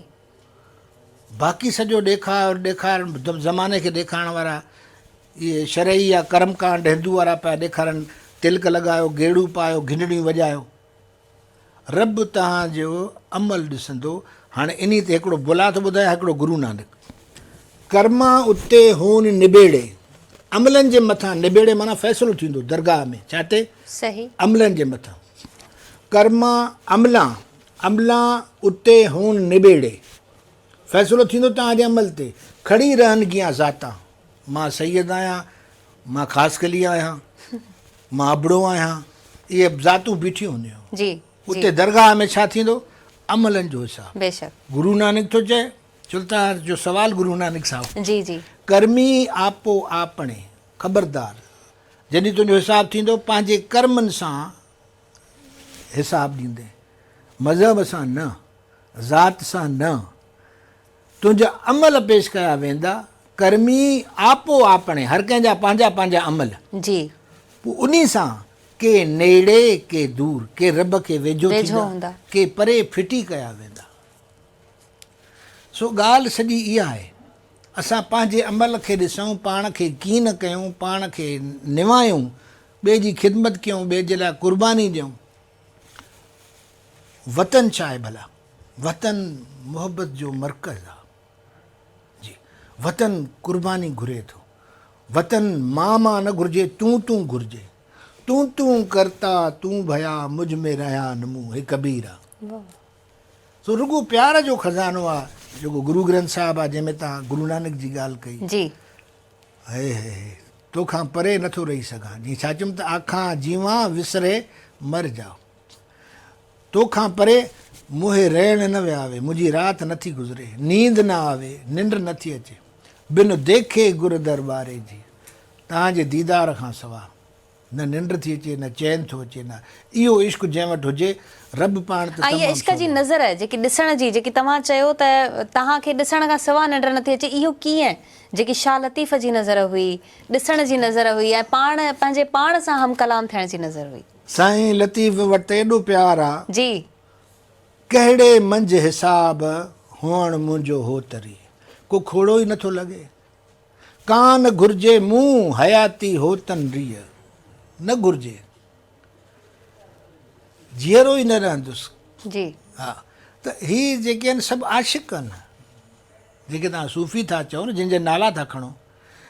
باقي سڄو ڏيکاء ڏيکارڻ زماني کي ڏيکارڻ وارا اهي شرعي يا ڪرم ڪانڊ هندو وارا پيا ڏيکارن، تلڪ لڳايو، گيڙو پايو، گهنڊڙيون وڄايو. رب توهان جو عمل ڏسندو. هاڻي انهي تي هڪڙو بلا ٿو ٻڌايان هڪڙو گرو نانڪ. ڪرما اتي هون نبيڙي. عملن جي مٿان نبيڙي معنيٰ فيصلو ٿيندو درگاهه ۾ ڇا تي؟ صحيح. عملن جي مٿان. ڪرما عملان عملان اتي هون نبيڙي. فيصلو ٿيندو توهان جي عمل تي. کڙي رهن گيان ذاتان. مان سيد آهيان، مان خاصخيلي آهيان، مان ابڙو آهيان، اهي ذاتون بيٺيون هونديون. جي اتي درگاهه ۾ ڇا ٿيندو؟ عملن جو حساب. بيشڪ. گرو نانڪ ٿو چئي، چلتار جو سوال گرو نانڪ صاحب. جي جي. ڪرمي آپو آپڻي، خبردار جڏهن تنهنجو حساب ٿيندو پنهنجي ڪرمن سان حساب ڏيندين، مذهب سان نه، ذات سان نه. تنهنجا عمل پيش ڪيا ويندا، ڪرمي آپو آپڻي، هر ڪنهن جا پنهنجا پنهنجا عمل. جي. پوء انهي سان ڪي نيڙي ڪي دور، ڪي رب کي ويجهو ٿيندا، ڪي پري ڦٽي ڪيا ويندا. سو ڳالهه سڄي اها آهي، اسان پنهنجي عمل کي ڏسون، پاڻ کي ڪين ڪيون، پاڻ کي نوايون، ٻئي جي خدمت ڪيون، ٻئي جي لاء قرباني ڏيون. وطن ڇا آهي ڀلا؟ وطن محبت جو مرڪز آ. وطن قرباني گهري ٿو. وطن مان مان نه گهرجي، تون تون گهرجي. تون تون ڪرتا تون ڀيا مجھ ۾ رهيا نه مون هي ڪبير آ. سو رڳو پيار جو خزانو آ جيڪو گرو گرنٿ صاحب آ جنهن ۾ توهان گرو نانڪ جي ڳالهه ڪئي. جي. هي هي هي توکان پري نٿو رهي سگهان جيئن ڇا چيم ته آکان جيوان وسري مر جاء. توکان پري موهي ريڻ نه وياوي منهنجي رات نٿي گذري نيند نه آوي ننڊ نٿي اچي بن ديکي گر درٻاري جي توهان جي ديدار کان سوا نه ننڊ ٿي اچي نه چين ٿو اچي نه اهو عشق جنهن وٽ هجي رب پاڻ ته ۽ اها تمام عشق جي سولو. نظر جيڪي ڏسڻ جي جيڪي توهان چيو ته توهان کي ڏسڻ کان سوا ننڊ نٿي اچي اهو ڪيئن جيڪي شاهه لطيف جي نظر هئي ڏسڻ جي نظر هئي ۽ پاڻ پنهنجي پاڻ سان هم ڪلام ٿيڻ جي نظر هئي. سائين لطيف وٽ ايڏو پيار آ. جي. ڪهڙي منجهه حساب هئڻ منهنجو هوتري. ڪو کوڙو ئي نٿو لڳي. ڪان گهرجي مون حياتي هوتن ريء. نه گهرجي. جيئرو ئي نه رهندس. جي. ها ته هي جيڪي آهن سڀ عاشق آهن. جيڪي توهان صوفي ٿا چئو نه جن جا نالا ٿا کڻو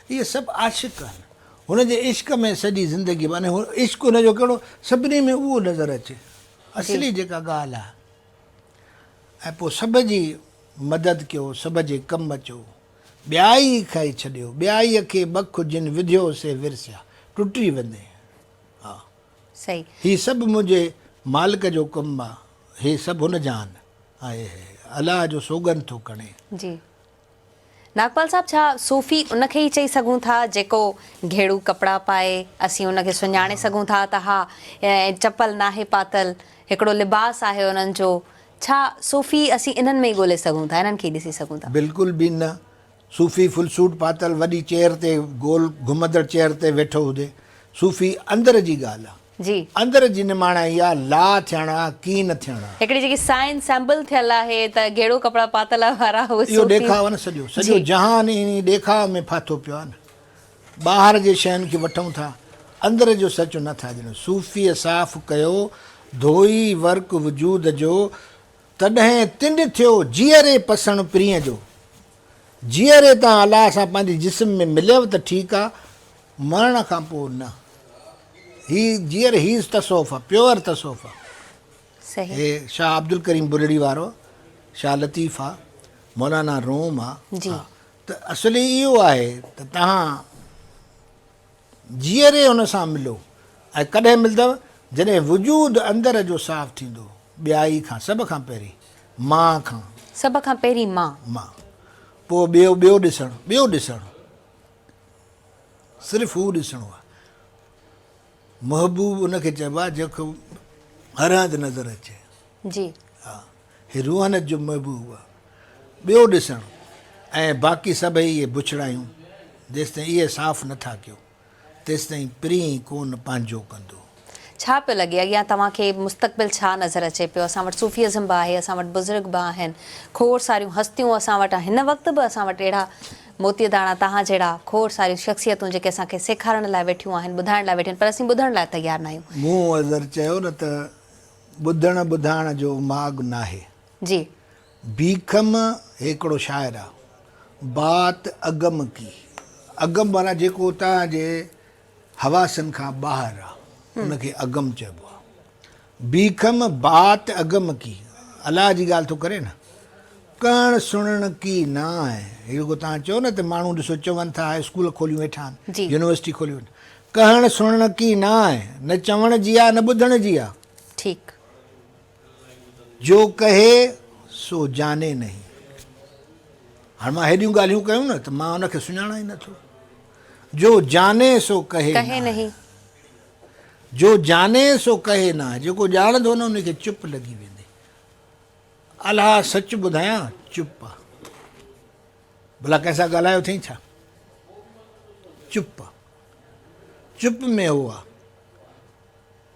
اهي سڀ عاشق آهن. هن جي عشق ۾ سڄي زندگي معني عشق هن جو ڪهڙو سڀني ۾ اهو نظر اچي. اصلي جيڪا ڳالهه آهي. ۽ پوء سڀ جي مدد ڪيو سڀ جي ڪم اچو. ٻيائي کائي ڇڏيو، ٻيائيء کي ٻک جن وڌيو سي ورسيا، ٽٽي وندين. ها. صحيح. هي سڀ منهنجي مالڪ جو ڪم آ، هي سڀ هن جا آهن. هاء هاء، الله جو سوڳنڌ ٿو کڻي. جي. ناگپال صاحب ڇا صوفي ان کي ئي چئي سگهون ٿا جيڪو گهيڙو ڪپڙا پائي، اسين ان کي سڃاڻي سگهون ٿا ته ها چپل ناهي پاتل، هڪڙو لباس آهي انهن جو، ڇا صوفي اسين انهن ۾ ئي ڳولي سگهون ٿا، انهن کي ئي ڏسي سگهون ٿا؟ بلڪل به نه. صوفي فل سوٽ پاتل وڏي چيئر تي گول گهمندڙ چيئر تي ويٺو هجي. صوفي اندر جي ڳالهه آ. جي. اندر جي نماڻائي آ، لا ٿيڻ آ، ڪين ٿيڻ آ. هڪڙي جيڪي سائن سيمبل ٿيل آهي ته گيڙو ڪپڙا پاتل وارا اهي اهو صوفي. ڏيکاء آ نه سڄو. سڄو جي. جهان انهي ڏيکاء ۾ ڦاٿو پيو آ نه. ٻاهر جي شين کي وٺون ٿا، اندر جو سچ نه ٿا ڄڻون. صوفيء صاف ڪيو، ڌوئي ورق وجود جو، تڏهن تنڊ ٿيو جيئري پسڻ پرينء جو. جيئري تان الله سان پنهنجي جسم ۾ مليو ته ٺيڪ آ، مرڻ کان پوء نه. هي جيئري هيز تصوف آ، پيوئر تصوف آ. صحيح. هي شاهه عبدالڪريم بلڙي وارو، شاهه لطيف آ، مولانا روم آ. جي. ها. ته اصلي اهو آهي ته توهان جيئري ان سان ملو ۽ ڪڏهن ملندؤ جڏهن وجود اندر جو صاف ٿيندو ٻيائي کان سڀ کان پهرين مان کان. سڀ کان پهرين مان. مان. پوء ٻيو ٻيو ڏسڻ ٻيو ڏسڻ صرف هو ڏسڻو آهي. محبوب ان کي چئبو آهي جيڪو هر هنڌ نظر اچي. جي. ها هي روحانيت جو محبوب آ. ٻيو ڏسڻ ۽ باقي سڀئي اهي بڇڙايون جيستائين اهي صاف نه ٿا ڪيو تيستائين پرين ڪونه پنهنجو ڪندو. ڇا پيو لڳي اڳيان توهان کي مستقبل ڇا نظر اچي پيو اسان وٽ صوفي ازم به آهي اسان وٽ بزرگ به آهن کوڙ ساريون هستيون اسان وٽ هن وقت به اسان وٽ اهڙا موتي داڻا توهان جهڙا کوڙ ساريون شخصيتون جيڪي اسان کي سيکارڻ لاء ويٺيون آهن ٻڌائڻ لاء ويٺيون آهن پر اسين ٻڌڻ لاء تيار ناهيون. مون اظهر چيو نه ته ٻڌڻ ٻڌائڻ جو ماڳ ناهي. جي. بيکم هيڪڙو شاعر آ. بات اگم ڪي. اگم معنيٰ جيڪو توهان جي حواسن کان ٻاهر آ ان کي اگم چئبو آ. بيکم بات اگم ڪي. الله جي ڳالهه ٿو ڪري نه. ڪهڻ سڻڻ ڪي ناهه. هي جيڪو توهان چئو نه ته ماڻهو ڏسو چون ٿا اسڪول کوليون ويٺا آهن، يونيورسٽي کوليون ويٺا آهن. ڪهڻ سڻڻ ڪي ناهه، نه چوڻ جي آ نه ٻڌڻ جي آ. ٺيڪ. جو ڪهي سو جاني نهين. هاڻ مان هيڏيون ڳالهيون ڪيون نه ته مان ان کي سڃاڻان ئي نٿو. جو جاني سو ڪهي ناهه. جو جاني سو ڪهي ناهه. جيڪو ڄاڻندو نه ان کي چپ لڳي ويندي. الله سچ ٻڌايان چپ آ. ڀلا ڪنهن سان ڳالهايو اٿئي ڇا؟ چپ آ. چپ ۾ هو آ.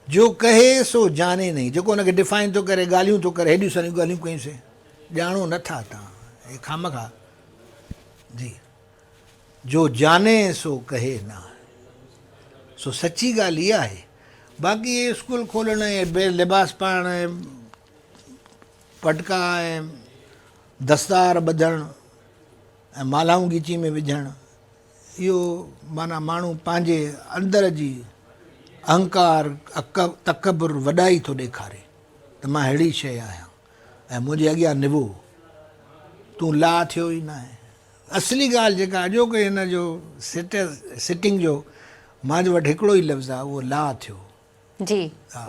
جو ڪهي سو جاني نهين. جيڪو ان کي ڊفائن ٿو ڪري، ڳالهيون ٿو ڪري، هيڏيون ساريون ڳالهيون ڪيون سي، ڄاڻو نه ٿا تان. هي خامخواه جي. جو جاني سو ڪهي نه. سو سچي ڳالهه اها آهي. باقي هي اسڪول کولڻ ۽ بي لباس پائڻ ۽ پٽڪا ۽ دستار ٻڌڻ. ۽ مالهائون ڳچي ۾ وجهڻ اهو معنيٰ ماڻهو پنهنجي اندر جي اهنڪار، تڪبر، وڏائي ٿو ڏيکاري ته مان ههڙي شيء آهيان ۽ منهنجي اڳيان نوو، تون لا ٿيو ئي ناهي. اصلي ڳالهه جيڪا اڄوڪي هن جو سٽنگ جو مان وٽ هڪڙو ئي لفظ آهي اهو لا ٿيو. جي. ها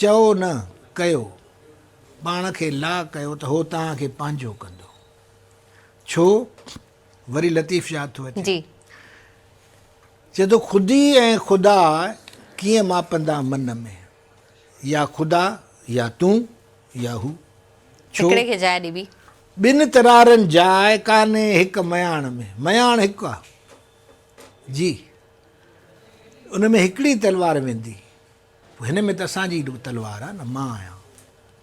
چئو نه ڪيو، پاڻ کي لا ڪيو ته هو توهان کي پنهنجو ڪندو. ڇو؟ وري لطيف ياد ٿو اچي. جي. چئي ٿو خودي ۽ خدا ڪيئن ماپندا من ۾، يا خدا يا تون يا هو. ڇو؟ هڪڙي کي جاء ڏبي. ٻن ترارن جاء ڪانهي هڪ مياڻ ۾. مياڻ هڪ آ. جي. ان ۾ هڪڙي تلوار ويندي. پوء هن ۾ ته اسان جي تلوار آ نه، مان آهيان.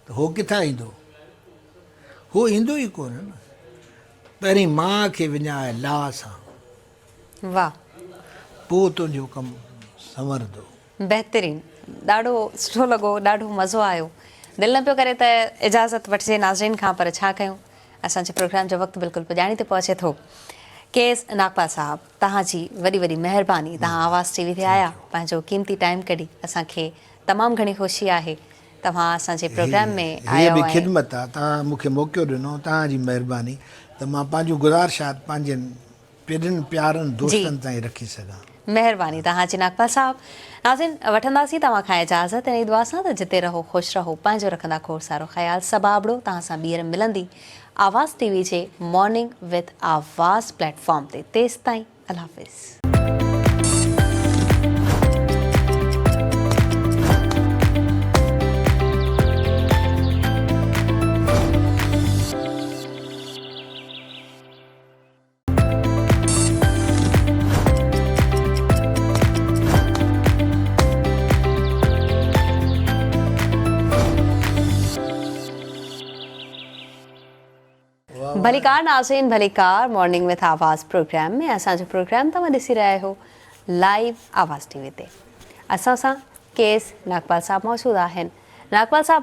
ته هو ڪٿان ايندو؟ هو ايندو ئي ڪونه نه. پهرين مان کي وڃاء لا سان. واھ. پوء تنهنجو ڪم سنورندو. بهترين ڏاڍو سٺو لڳو ڏاڍو مزو آيو دل نه پيو ڪري ته اجازت وٺجي ناظرين کان پر ڇا ڪيون اسان جي پروگرام جو وقت بلڪل پڄاڻي تي پهچي ٿو ڪيس ناگپال صاحب توهان جي وڏي وڏي مهرباني توهان آواز ٽي وي تي آيا پنهنجو قيمتي ٽائيم ڪڍي اسان کي تمام گهڻي خوشي آهي توهان اسان جي پروگرام ۾ هيء آيا به ۽ خدمت آ توهان مون کي موقعو ڏنو توهان جي مهرباني ته مان پنهنجون گذارشات پنهنجن پيرين پيارن جي دوستن تائين رکي سگهان. مهرباني توهان جي ناگپال صاحب. ناظرين وٺنداسين توهان کان اجازت انهي دعا سان ته جتي رهو خوش رهو پنهنجو رکندا کوڙ سارو خيال صبا ابڙو توهان سان ٻيهر ملندي آواز ٽي وي جي مارننگ وٿ آواز پليٽ فارم تي تيستائين الله حافظ. ڀليڪار ناظرين ڀليڪار مارننگ وٿ آواز پروگرام ۾ اسان جو پروگرام توهان ڏسي رهيا آهيو لائيو آواز ٽي وي تي اسان سان ڪيس ناگپال صاحب موجود آهن ناگپال صاحب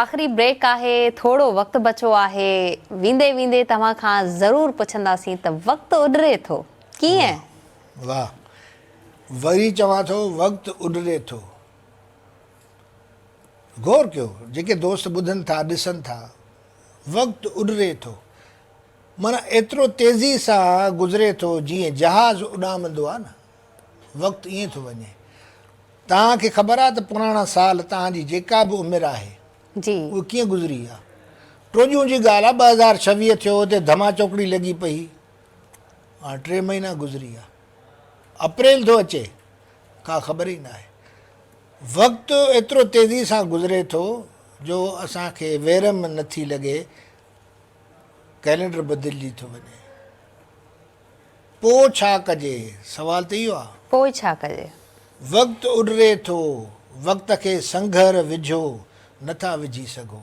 آخري بريڪ آهي ٿورو وقت بچو آهي ويندي ويندي توهان کان ضرور پڇنداسين ته وقت اڏري ٿو ڪيئن؟ واه وري چوان ٿو وقت اڏري ٿو غور ڪيو جيڪي دوست ٻڌن ٿا ڏسن ٿا وقت اڏري ٿو معنيٰ ايترو تيزي سان گذري ٿو جيئن جهاز اڏامندو آهي نه وقت ائين ٿو وڃي. توهان کي خبر آهي ته پراڻا سال توهان جي جيڪا به عمر آهي جي. اهي ڪيئن گذري ويا. ٽوڄون جي ڳالهه آهي 2026 ٿيو اتي ڌما چوڪڙي لڳي پئي هاڻ ٽي مهينا گذري ويا. اپريل ٿو اچي ڪا خبر ئي ناهي. وقت ايترو تيزي سان گذري ٿو جو اسان کي ويرم نٿي لڳي ڪئلينڊر بدلجي ٿو وڃي. پوء ڇا ڪجي؟ سوال ته اهو آ. پوء ڇا ڪجي؟ وقت اڏري ٿو، وقت کي سنگهر وجهو، نه ٿا وجهي سگهو.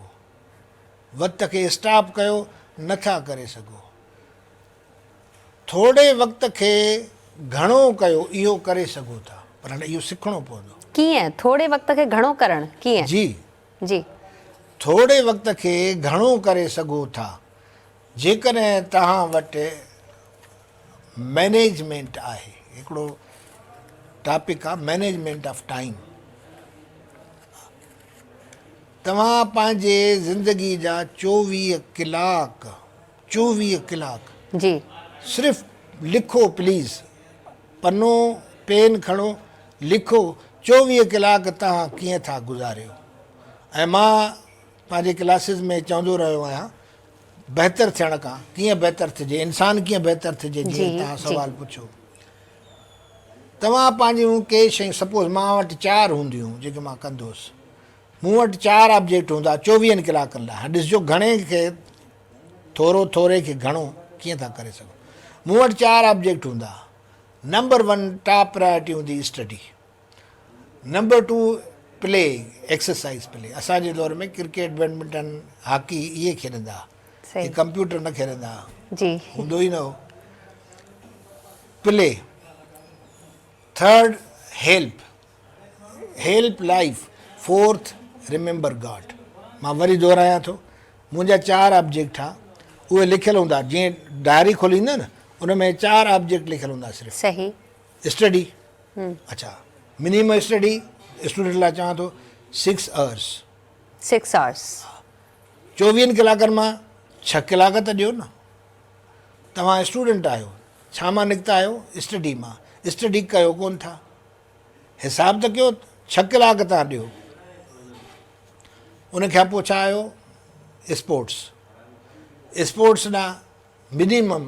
وقت کي اسٽاپ ڪيو، نه ٿا ڪري سگهو. ٿورڙي وقت کي گهڻو ڪيو، اهو ڪري سگهو ٿا، پر هاڻي اهو سکڻو پوندو. ڪيئن؟ ٿورڙي وقت کي گهڻو ڪرڻ، ڪيئن؟ جي. جي. ٿورڙي وقت کي گهڻو ڪري سگهو ٿا، جيڪڏهن توهان وٽ مئنيجمينٽ آهي، هڪڙو ٽاپڪ آهي مئنيجمينٽ آف ٽائيم، توهان پنهنجي زندگي جا 24 ڪلاڪ، 24 ڪلاڪ جي صرف لکو پليز، پنو پين کڻو لکو 24 ڪلاڪ توهان ڪيئن ٿا گذاريو ۽ مان پنهنجي ڪلاسز ۾ چوندو رهيو آهيان بهتر ٿيڻ کان ڪيئن بهتر ٿجي انسان ڪيئن بهتر ٿجي جيئن توهان سوال پڇيو توهان پنهنجون ڪي شيون سپوز مان وٽ چار هونديون جيڪي مان ڪندو هوس مون وٽ چار آبجيڪٽ هوندا چوويهن ڪلاڪن لاء هاڻي ڏسجو گهڻي کي ٿورو ٿوري کي گهڻو ڪيئن ٿا ڪري سگهو مون وٽ چار آبجيڪٽ هوندا نمبر ون ٽاپ پرائرٽي هوندي study number two play exercise play اسان جي دور ۾ ڪرڪيٽ بيڊمنٽن هاڪي اهي کيڏندا هئا ڪمپيوٽر نه کيڏندا هئا جي هوندو ئي نه هو play third help help life fourth remember God مان وري دهرايان ٿو منهنجا چار آبجيڪٽ ها اهي لکيل هوندا جيئن ڊائري کوليندا نه ان ۾ چار آبجيڪٽ لکيل هوندا صرف. صحيح. اسٽڊي اڇا منيمم اسٽڊي اسٽوڊنٽ لاء چوان ٿو سڪس آورس. Six hours. چوويهن ڪلاڪن مان ڇهه ڪلاڪ ته ڏيو نه. توهان اسٽوڊنٽ آهيو ڇا مان نڪتا آهيو اسٽڊي مان اسٽڊي ڪيو ڪون ٿا حساب ته ڪيو ڇهه ڪلاڪ توهان ڏيو. ان کان پوء ڇا آيو اسپورٽس اسپورٽس ڏانهن منيمم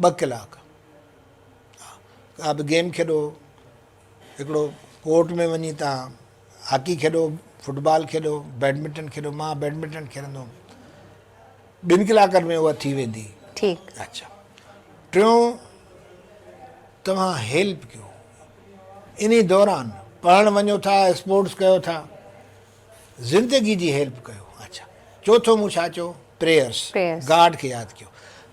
ٻه ڪلاڪ ڪا به گيم کيڏو هڪڙو ڪورٽ ۾ وڃي تان هاڪي کيڏو فٽبال کيڏو بيڊمنٽن کيڏو مان بيڊمنٽن کيڏندو هوم ٻن ڪلاڪن ۾ اها ٿي ويندي ٺيڪ اچھا ٽيون توهان هيلپ ڪيو انهي دوران پڙهڻ وڃو ٿا اسپورٽس ڪيو ٿا زندگي جي هيلپ ڪيو اڇا چوٿو مون ڇا چيو پريئرس گاڊ کي ياد ڪيو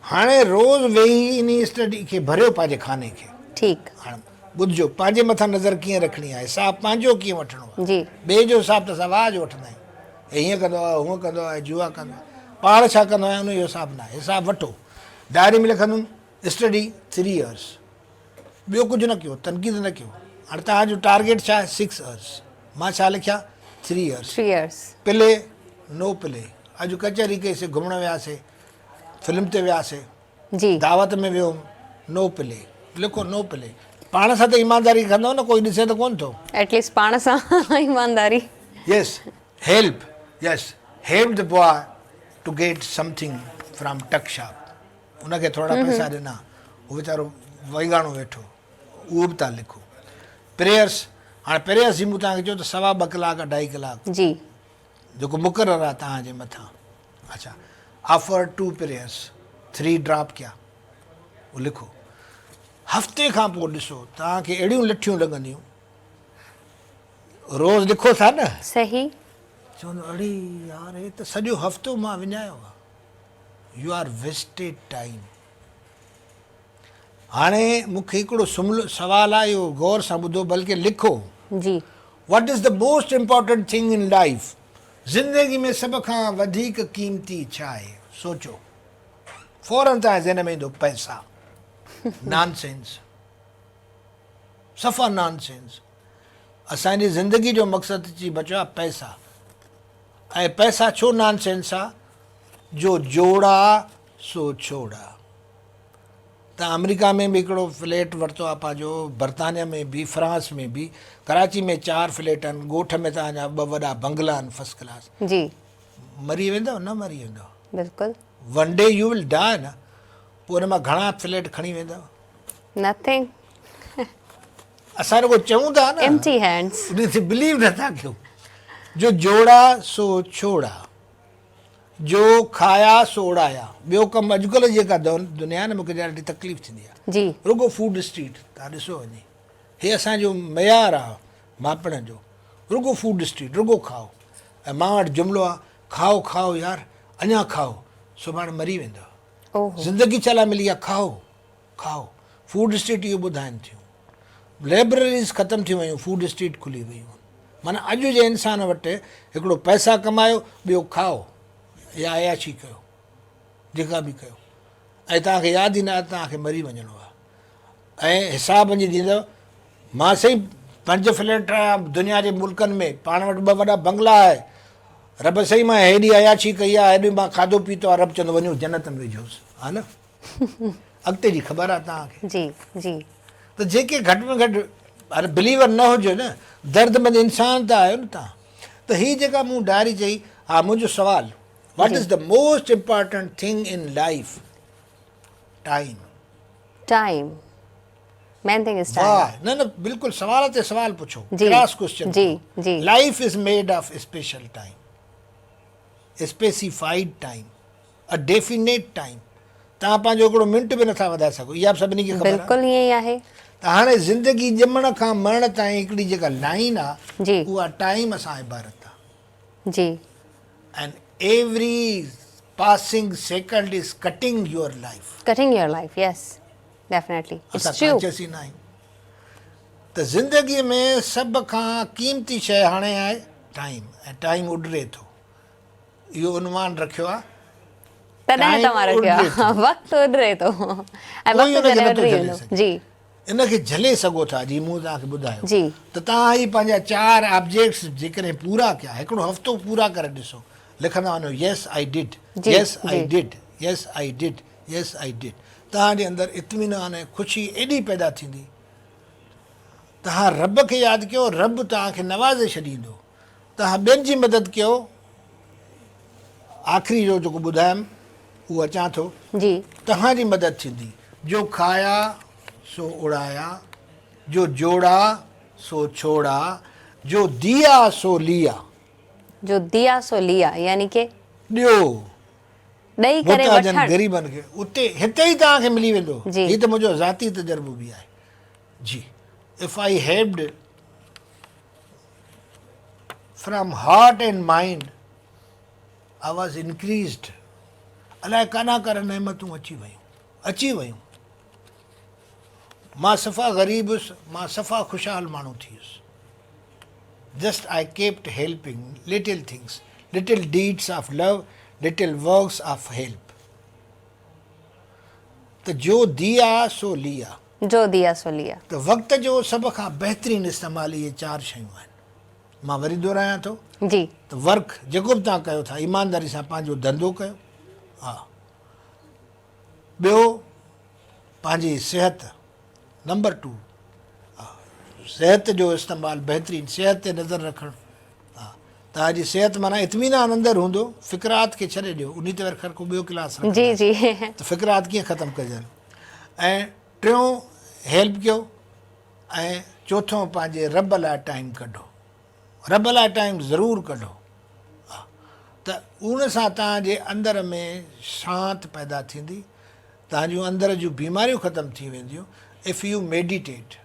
هاڻي روز ويهي انهي اسٽڊي کي ڀريو پنهنجي خاني کي ٺيڪ هاڻي ٻڌجو پنهنجي مٿان نظر ڪيئن رکڻي آهي حساب پنهنجو ڪيئن وٺڻو آهي جي ٻئي جو حساب ته اسان واهه جو وٺندا آهيون هي هيئن ڪندو آهي هونئن ڪندو آهي جوا ڪندو آهي پاڻ ڇا ڪندو آهي ان جو حساب نه آهي حساب وٺو ڊائري ۾ لکندم اسٽڊي ٿري اورس ٻيو ڪجهه نه ڪيو تنقيد نه ڪيو هاڻي توهان جو ٽارگيٽ ڇا آهي سڪس اورس مان ڇا لکيا three hours three hours play no play اڄ ڪچهري ڪئي سي گهمڻ وياسي فلم تي وياسي جي دعوت ۾ ويو نو پلي لکو نو پلي پاڻ سان ته ايمانداري ڪندو نه ڪوئي ڏسي ته ڪون ٿو ايٽ ليسٽ پاڻ سان ايمانداري yes help yes help the boy to get something from tuck shop ان کي ٿورڙا پئسا ڏنا هو ويچارو ويڳاڻو ويٺو اهو به تان لکو پريئرس هاڻي پريئرس جي مون توهان کي چيو ته سوا ٻه ڪلاڪ اڍائي ڪلاڪ جي جيڪو مقرر آهي توهان جي مٿان اڇا offer two prayers three drop ڪيا اهو لکو هفتي کان پوء ڏسو توهان کي اهڙيون لٺيون لڳنديون روز لکو ٿا نه صحيح چوندو اڙي يار هي ته سڄو هفتو مان وڃايو آهي يو آر ويسٽيڊ ٽائيم هاڻي مون کي هڪڙو سوال آهي اهو غور سان ٻڌو بلڪه لکو جي what is the most important thing in life زندگي ۾ سڀ کان وڌيڪ قيمتي ڇا آهي سوچو فورن توهان جي ذهن ۾ ايندو پئسا نان سينس صفا نان سينس اسان جي زندگي جو مقصد چي بچيو آهي پئسا ۽ پئسا ڇو نان سينس آ جو جوڙا سو ڇوڙا. ته آمريڪا ۾ به هڪڙو فليٽ ورتو آ پنهنجو، برطانيا ۾ به، فرانس ۾ به، ڪراچي ۾ چار فليٽ آهن، ڳوٺ ۾ توهان جا ٻه وڏا بنگلا آهن فرسٽ ڪلاس. جي. مري ويندؤ نه مري ويندؤ. بلڪل. One day you will die نه، پوء ان مان گهڻا فليٽ کڻي ويندؤ؟ نٿنگ. اسان رڳو چئون ٿا نه. Empty hands. ان تي بليو نه ٿا ڪيون. جو جوڙا سو ڇوڙا. جو کايا سو اڙايا. ٻيو ڪم اڄڪلهه جي جيڪا دنيا آهي نه مونکي ڏاڍي تڪليف ٿيندي آهي. جي. رڳو فوڊ اسٽريٽ تان ڏسو وڃي هي اسان جو معيار آهي ماپڻ جو رڳو فوڊ اسٽريٽ رڳو کائو ۽ مان وٽ جملو آهي کائو کائو يار اڃا کائو سڀاڻي مري ويندؤ. زندگي ڇا لاء ملي آهي کائو کائو فوڊ اسٽريٽ اهو ٻڌائن ٿيون لئبرريز ختم ٿي ويون فوڊ اسٽريٽ کلي ويون معنيٰ اڄ جي انسان وٽ هڪڙو پئسا ڪمايو ٻيو کائو يا عياشي ڪيو جيڪا به ڪيو ۽ توهان کي ياد ئي نه آهي توهان کي مري وڃڻو آهي ۽ حساب وڃي ڏيندو مان سائين پنج فليٽ ٺاهيا دنيا جي ملڪن ۾ پاڻ وٽ ٻه وڏا بنگلا آهي رب سائين مان هيڏي عياشي ڪئي آهي هيڏي مان کاڌو پيتو آهي رب چوندو وڃو جنت ۾ وجهوس ها نه اڳتي جي خبر آهي توهان کي. جي جي. ته جيڪي گهٽ ۾ گهٽ هر بليور نه هجو نه دردمند انسان ته آهيو نه توهان ته هي جيڪا مون ڊائري چئي ها منهنجو سوال what is the most important thing in life time. Time main thing is time. واهه نه نه بلڪل سوال تي سوال پڇو ڪراس ڪويسچن جي جي life is made of special time specified time a definite time توهان پنهنجو هڪڙو منٽ به نٿا وڌائي سگهو اها به سڀني کي خبر آهي. بلڪل ائين ئي آهي. ته هاڻي زندگي ڄمڻ کان مرڻ تائين هڪڙي جيڪا لائين آ جي. اها ٽائيم سان عبارت آ. جي. And every passing second is cutting your life. Cutting your life yes definitely it's اسان ٽرو. ڪانشس ئي نه آهيون ته زندگي ۾ سڀ کان قيمتي شيء هاڻي آهي ٽائيم ۽ ٽائيم اڏري ٿو. اهو عنوان رکيو آهي. تڏهن توهان رکيو آهي. وقت اڏري ٿو ۽ وقت جڏهن اڏري ويندو. جي. ان کي جهلي سگهو ٿا جي مون توهان کي ٻڌايو ته توهان هي پنهنجا چار آبجيڪٽس جيڪڏهن پورا ڪيا هڪڙو هفتو پورا ڪري ڏسو لکندا وڃو yes I did yes I did yes I did yes I did توهان جي اندر اطمينان ۽ خوشي ايڏي پيدا ٿيندي توهان رب کي ياد ڪيو رب توهان کي نوازي ڇڏيندو توهان ٻين جي مدد ڪيو آخري جو جيڪو ٻڌايم اهو اچان ٿو جي توهان جي مدد ٿيندي جو کايا سو اڙايا جو جوڙا سو ڇوڙا جو ديا سو ليا جو ديا سو ليا يعني ڪي ڏيو ڏئي ڪري محتاجن وٺڻ غريبن کي اتي هتي ئي توهان کي ملي ويندو جي هي ته منهنجو ذاتي تجربو به آهي جي if I helped from heart and mind I was increased الائي ڪاڏانهن ڪر نعمتون اچي ويون اچي ويون مان صفا غريب هيس مان صفا خوشحال ماڻهو ٿي ويس just I kept helping little things little deeds of love little works of help ته جو ديا سو ليا جو ديا سو ليا. ته وقت جو سڀ کان بهترين استعمال اهي چار شيون آهن. مان وري دهرايان ٿو. جي. ته ورڪ جيڪو به توهان ڪيو ٿا ايمانداري سان پنهنجو ڌنڌو ڪيو. ها. ٻيو پنهنجي صحت نمبر ٽو ها صحت جو استعمال بهترين صحت تي نظر رکڻ ها توهان جي صحت معنيٰ اطمينان اندر هوندو فڪرات کي ڇڏي ڏيو انهي تي وري خير ڪو ٻيو ڪلاس جي جي ته فڪرات ڪيئن ختم ڪجن ۽ ٽيون هيلپ ڪيو ۽ چوٿون پنهنجي رب لاء ٽائيم ڪڍو رب لاء ٽائيم ضرور ڪڍو ته ان سان توهان جي اندر ۾ شانت پيدا ٿيندي توهان جون اندر جون بيماريون ختم ٿي وينديون if you meditate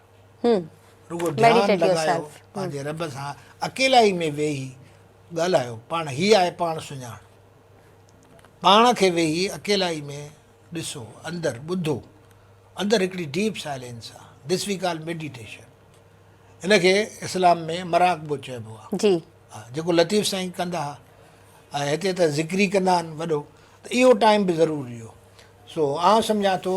رڳو ڌيان لڳايو پنهنجي رب سان اڪيلائي ۾ ويهي ڳالهايو پاڻ هي آهي پاڻ سڃاڻ پاڻ کي ويهي اڪيلائي ۾ ڏسو اندر ٻڌو اندر هڪڙي ڊيپ سائلينس آ دس وي ڪال ميڊيٽيشن ان کي اسلام ۾ مراقبو چئبو آ جي جيڪو لطيف سائين ڪندا ها ۽ هتي ته ذڪري ڪندا آهن وڏو ته اهو ٽائيم به ضروري هو سو آئون سمجهان ٿو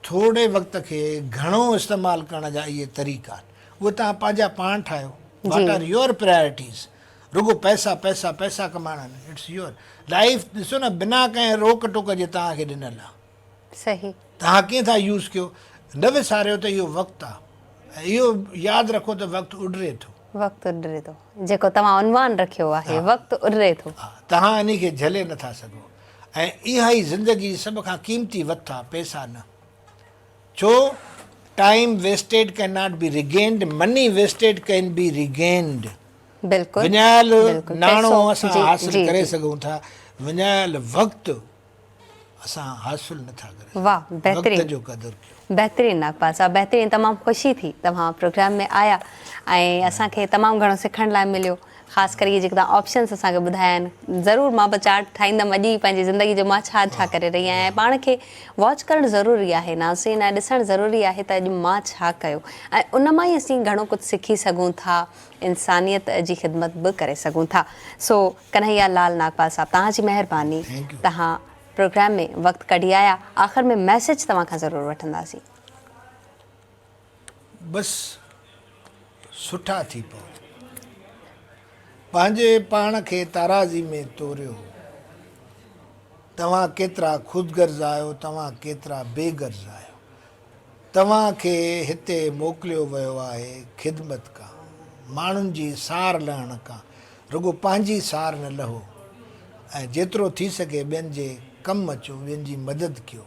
ٿورڙي وقت کي گهڻو استعمال ڪرڻ جا اهي طريقا آهن اهي توهان پنهنجا پاڻ ٺاهيو واٽ آر your priorities رڳو پئسا پئسا پئسا ڪمائڻ نه it's your life ڏسو نه بنا ڪنهن روڪ ٽوڪ جي توهان کي ڏنل آهي صحيح توهان ڪيئن ٿا يوز ڪيو نه وساريو ته اهو وقت آهي ۽ اهو ياد رکو ته وقت اڏري ٿو. وقت اڏري ٿو جيڪو توهان عنوان رکيو آهي وقت اڏري ٿو. ها توهان انهي کي جهلي نه ٿا سگهو ۽ اها ئي زندگي جي سڀ کان قيمتي وٿ آهي پئسا نه ڇو time wasted can not be regained money wasted can be regained بلڪل وڃايل ناڻو اسان حاصل ڪري سگهون ٿا وڃايل وقت اسان حاصل نه ٿا ڪري سگهون. واه بهترين وقت جو قدر ڪيو. بهترين ناگپال صاحب بهترين تمام خوشي ٿي توهان پروگرام ۾ آيا ۽ اسان کي تمام گهڻو سکڻ لاء مليو خاص ڪري اهي جيڪي توهان آپشنس اسان کي ٻڌايا آهن ضرور مان به چارٽ ٺاهيندم اڄ ئي پنهنجي زندگي جو مان ڇا ڇا ڪري رهي آهيان ۽ پاڻ کي واچ ڪرڻ ضروري آهي ناظرين ۽ ڏسڻ ضروري آهي ته اڄ مان ڇا ڪيو ۽ ان مان ئي اسين گهڻو ڪجهه سکي سگهون ٿا انسانيت جي خدمت به ڪري سگهون ٿا سو ڪنهيا لال ناگپال صاحب توهان جي مهرباني توهان پروگرام ۾ وقت ڪڍي آيا آخر ۾ ميسيج توهان کان ضرور وٺنداسين. بس سٺا ٿي پئو. پنهنجي پاڻ کي تارازي ۾ توريو. توهان ڪيترا خود غرض آهيو توهان ڪيترا بي غرض آهيو. توهان کي هتي موڪليو ويو آهي خدمت ڪان، ماڻهن جي سار لهڻ ڪان، رڳو پنهنجي سار نه لهو ۽ جيترو ٿي سگهي ٻين جي ڪم اچو، ٻين جي مدد ڪيو،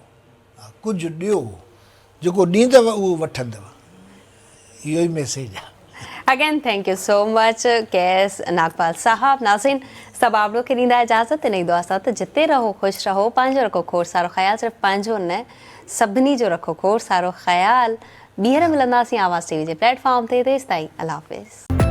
ڪجهه ڏيو، جيڪو ڏيندؤ اهو وٺندؤ. اهو ئي ميسيج آهي. Again thank you so much Qais Nagpal صاحب ناظرين سڀ آبڙو کي ڏيندا اجازت انهي دعا سان ته جتي رهو خوش رهو پنهنجو رکو کوڙ سارو خيال صرف پنهنجو نه سڀني جو رکو کوڙ سارو خيال ٻيهر ملنداسين آواز ٽي وي جي پليٽ فارم تي تيستائين الله حافظ.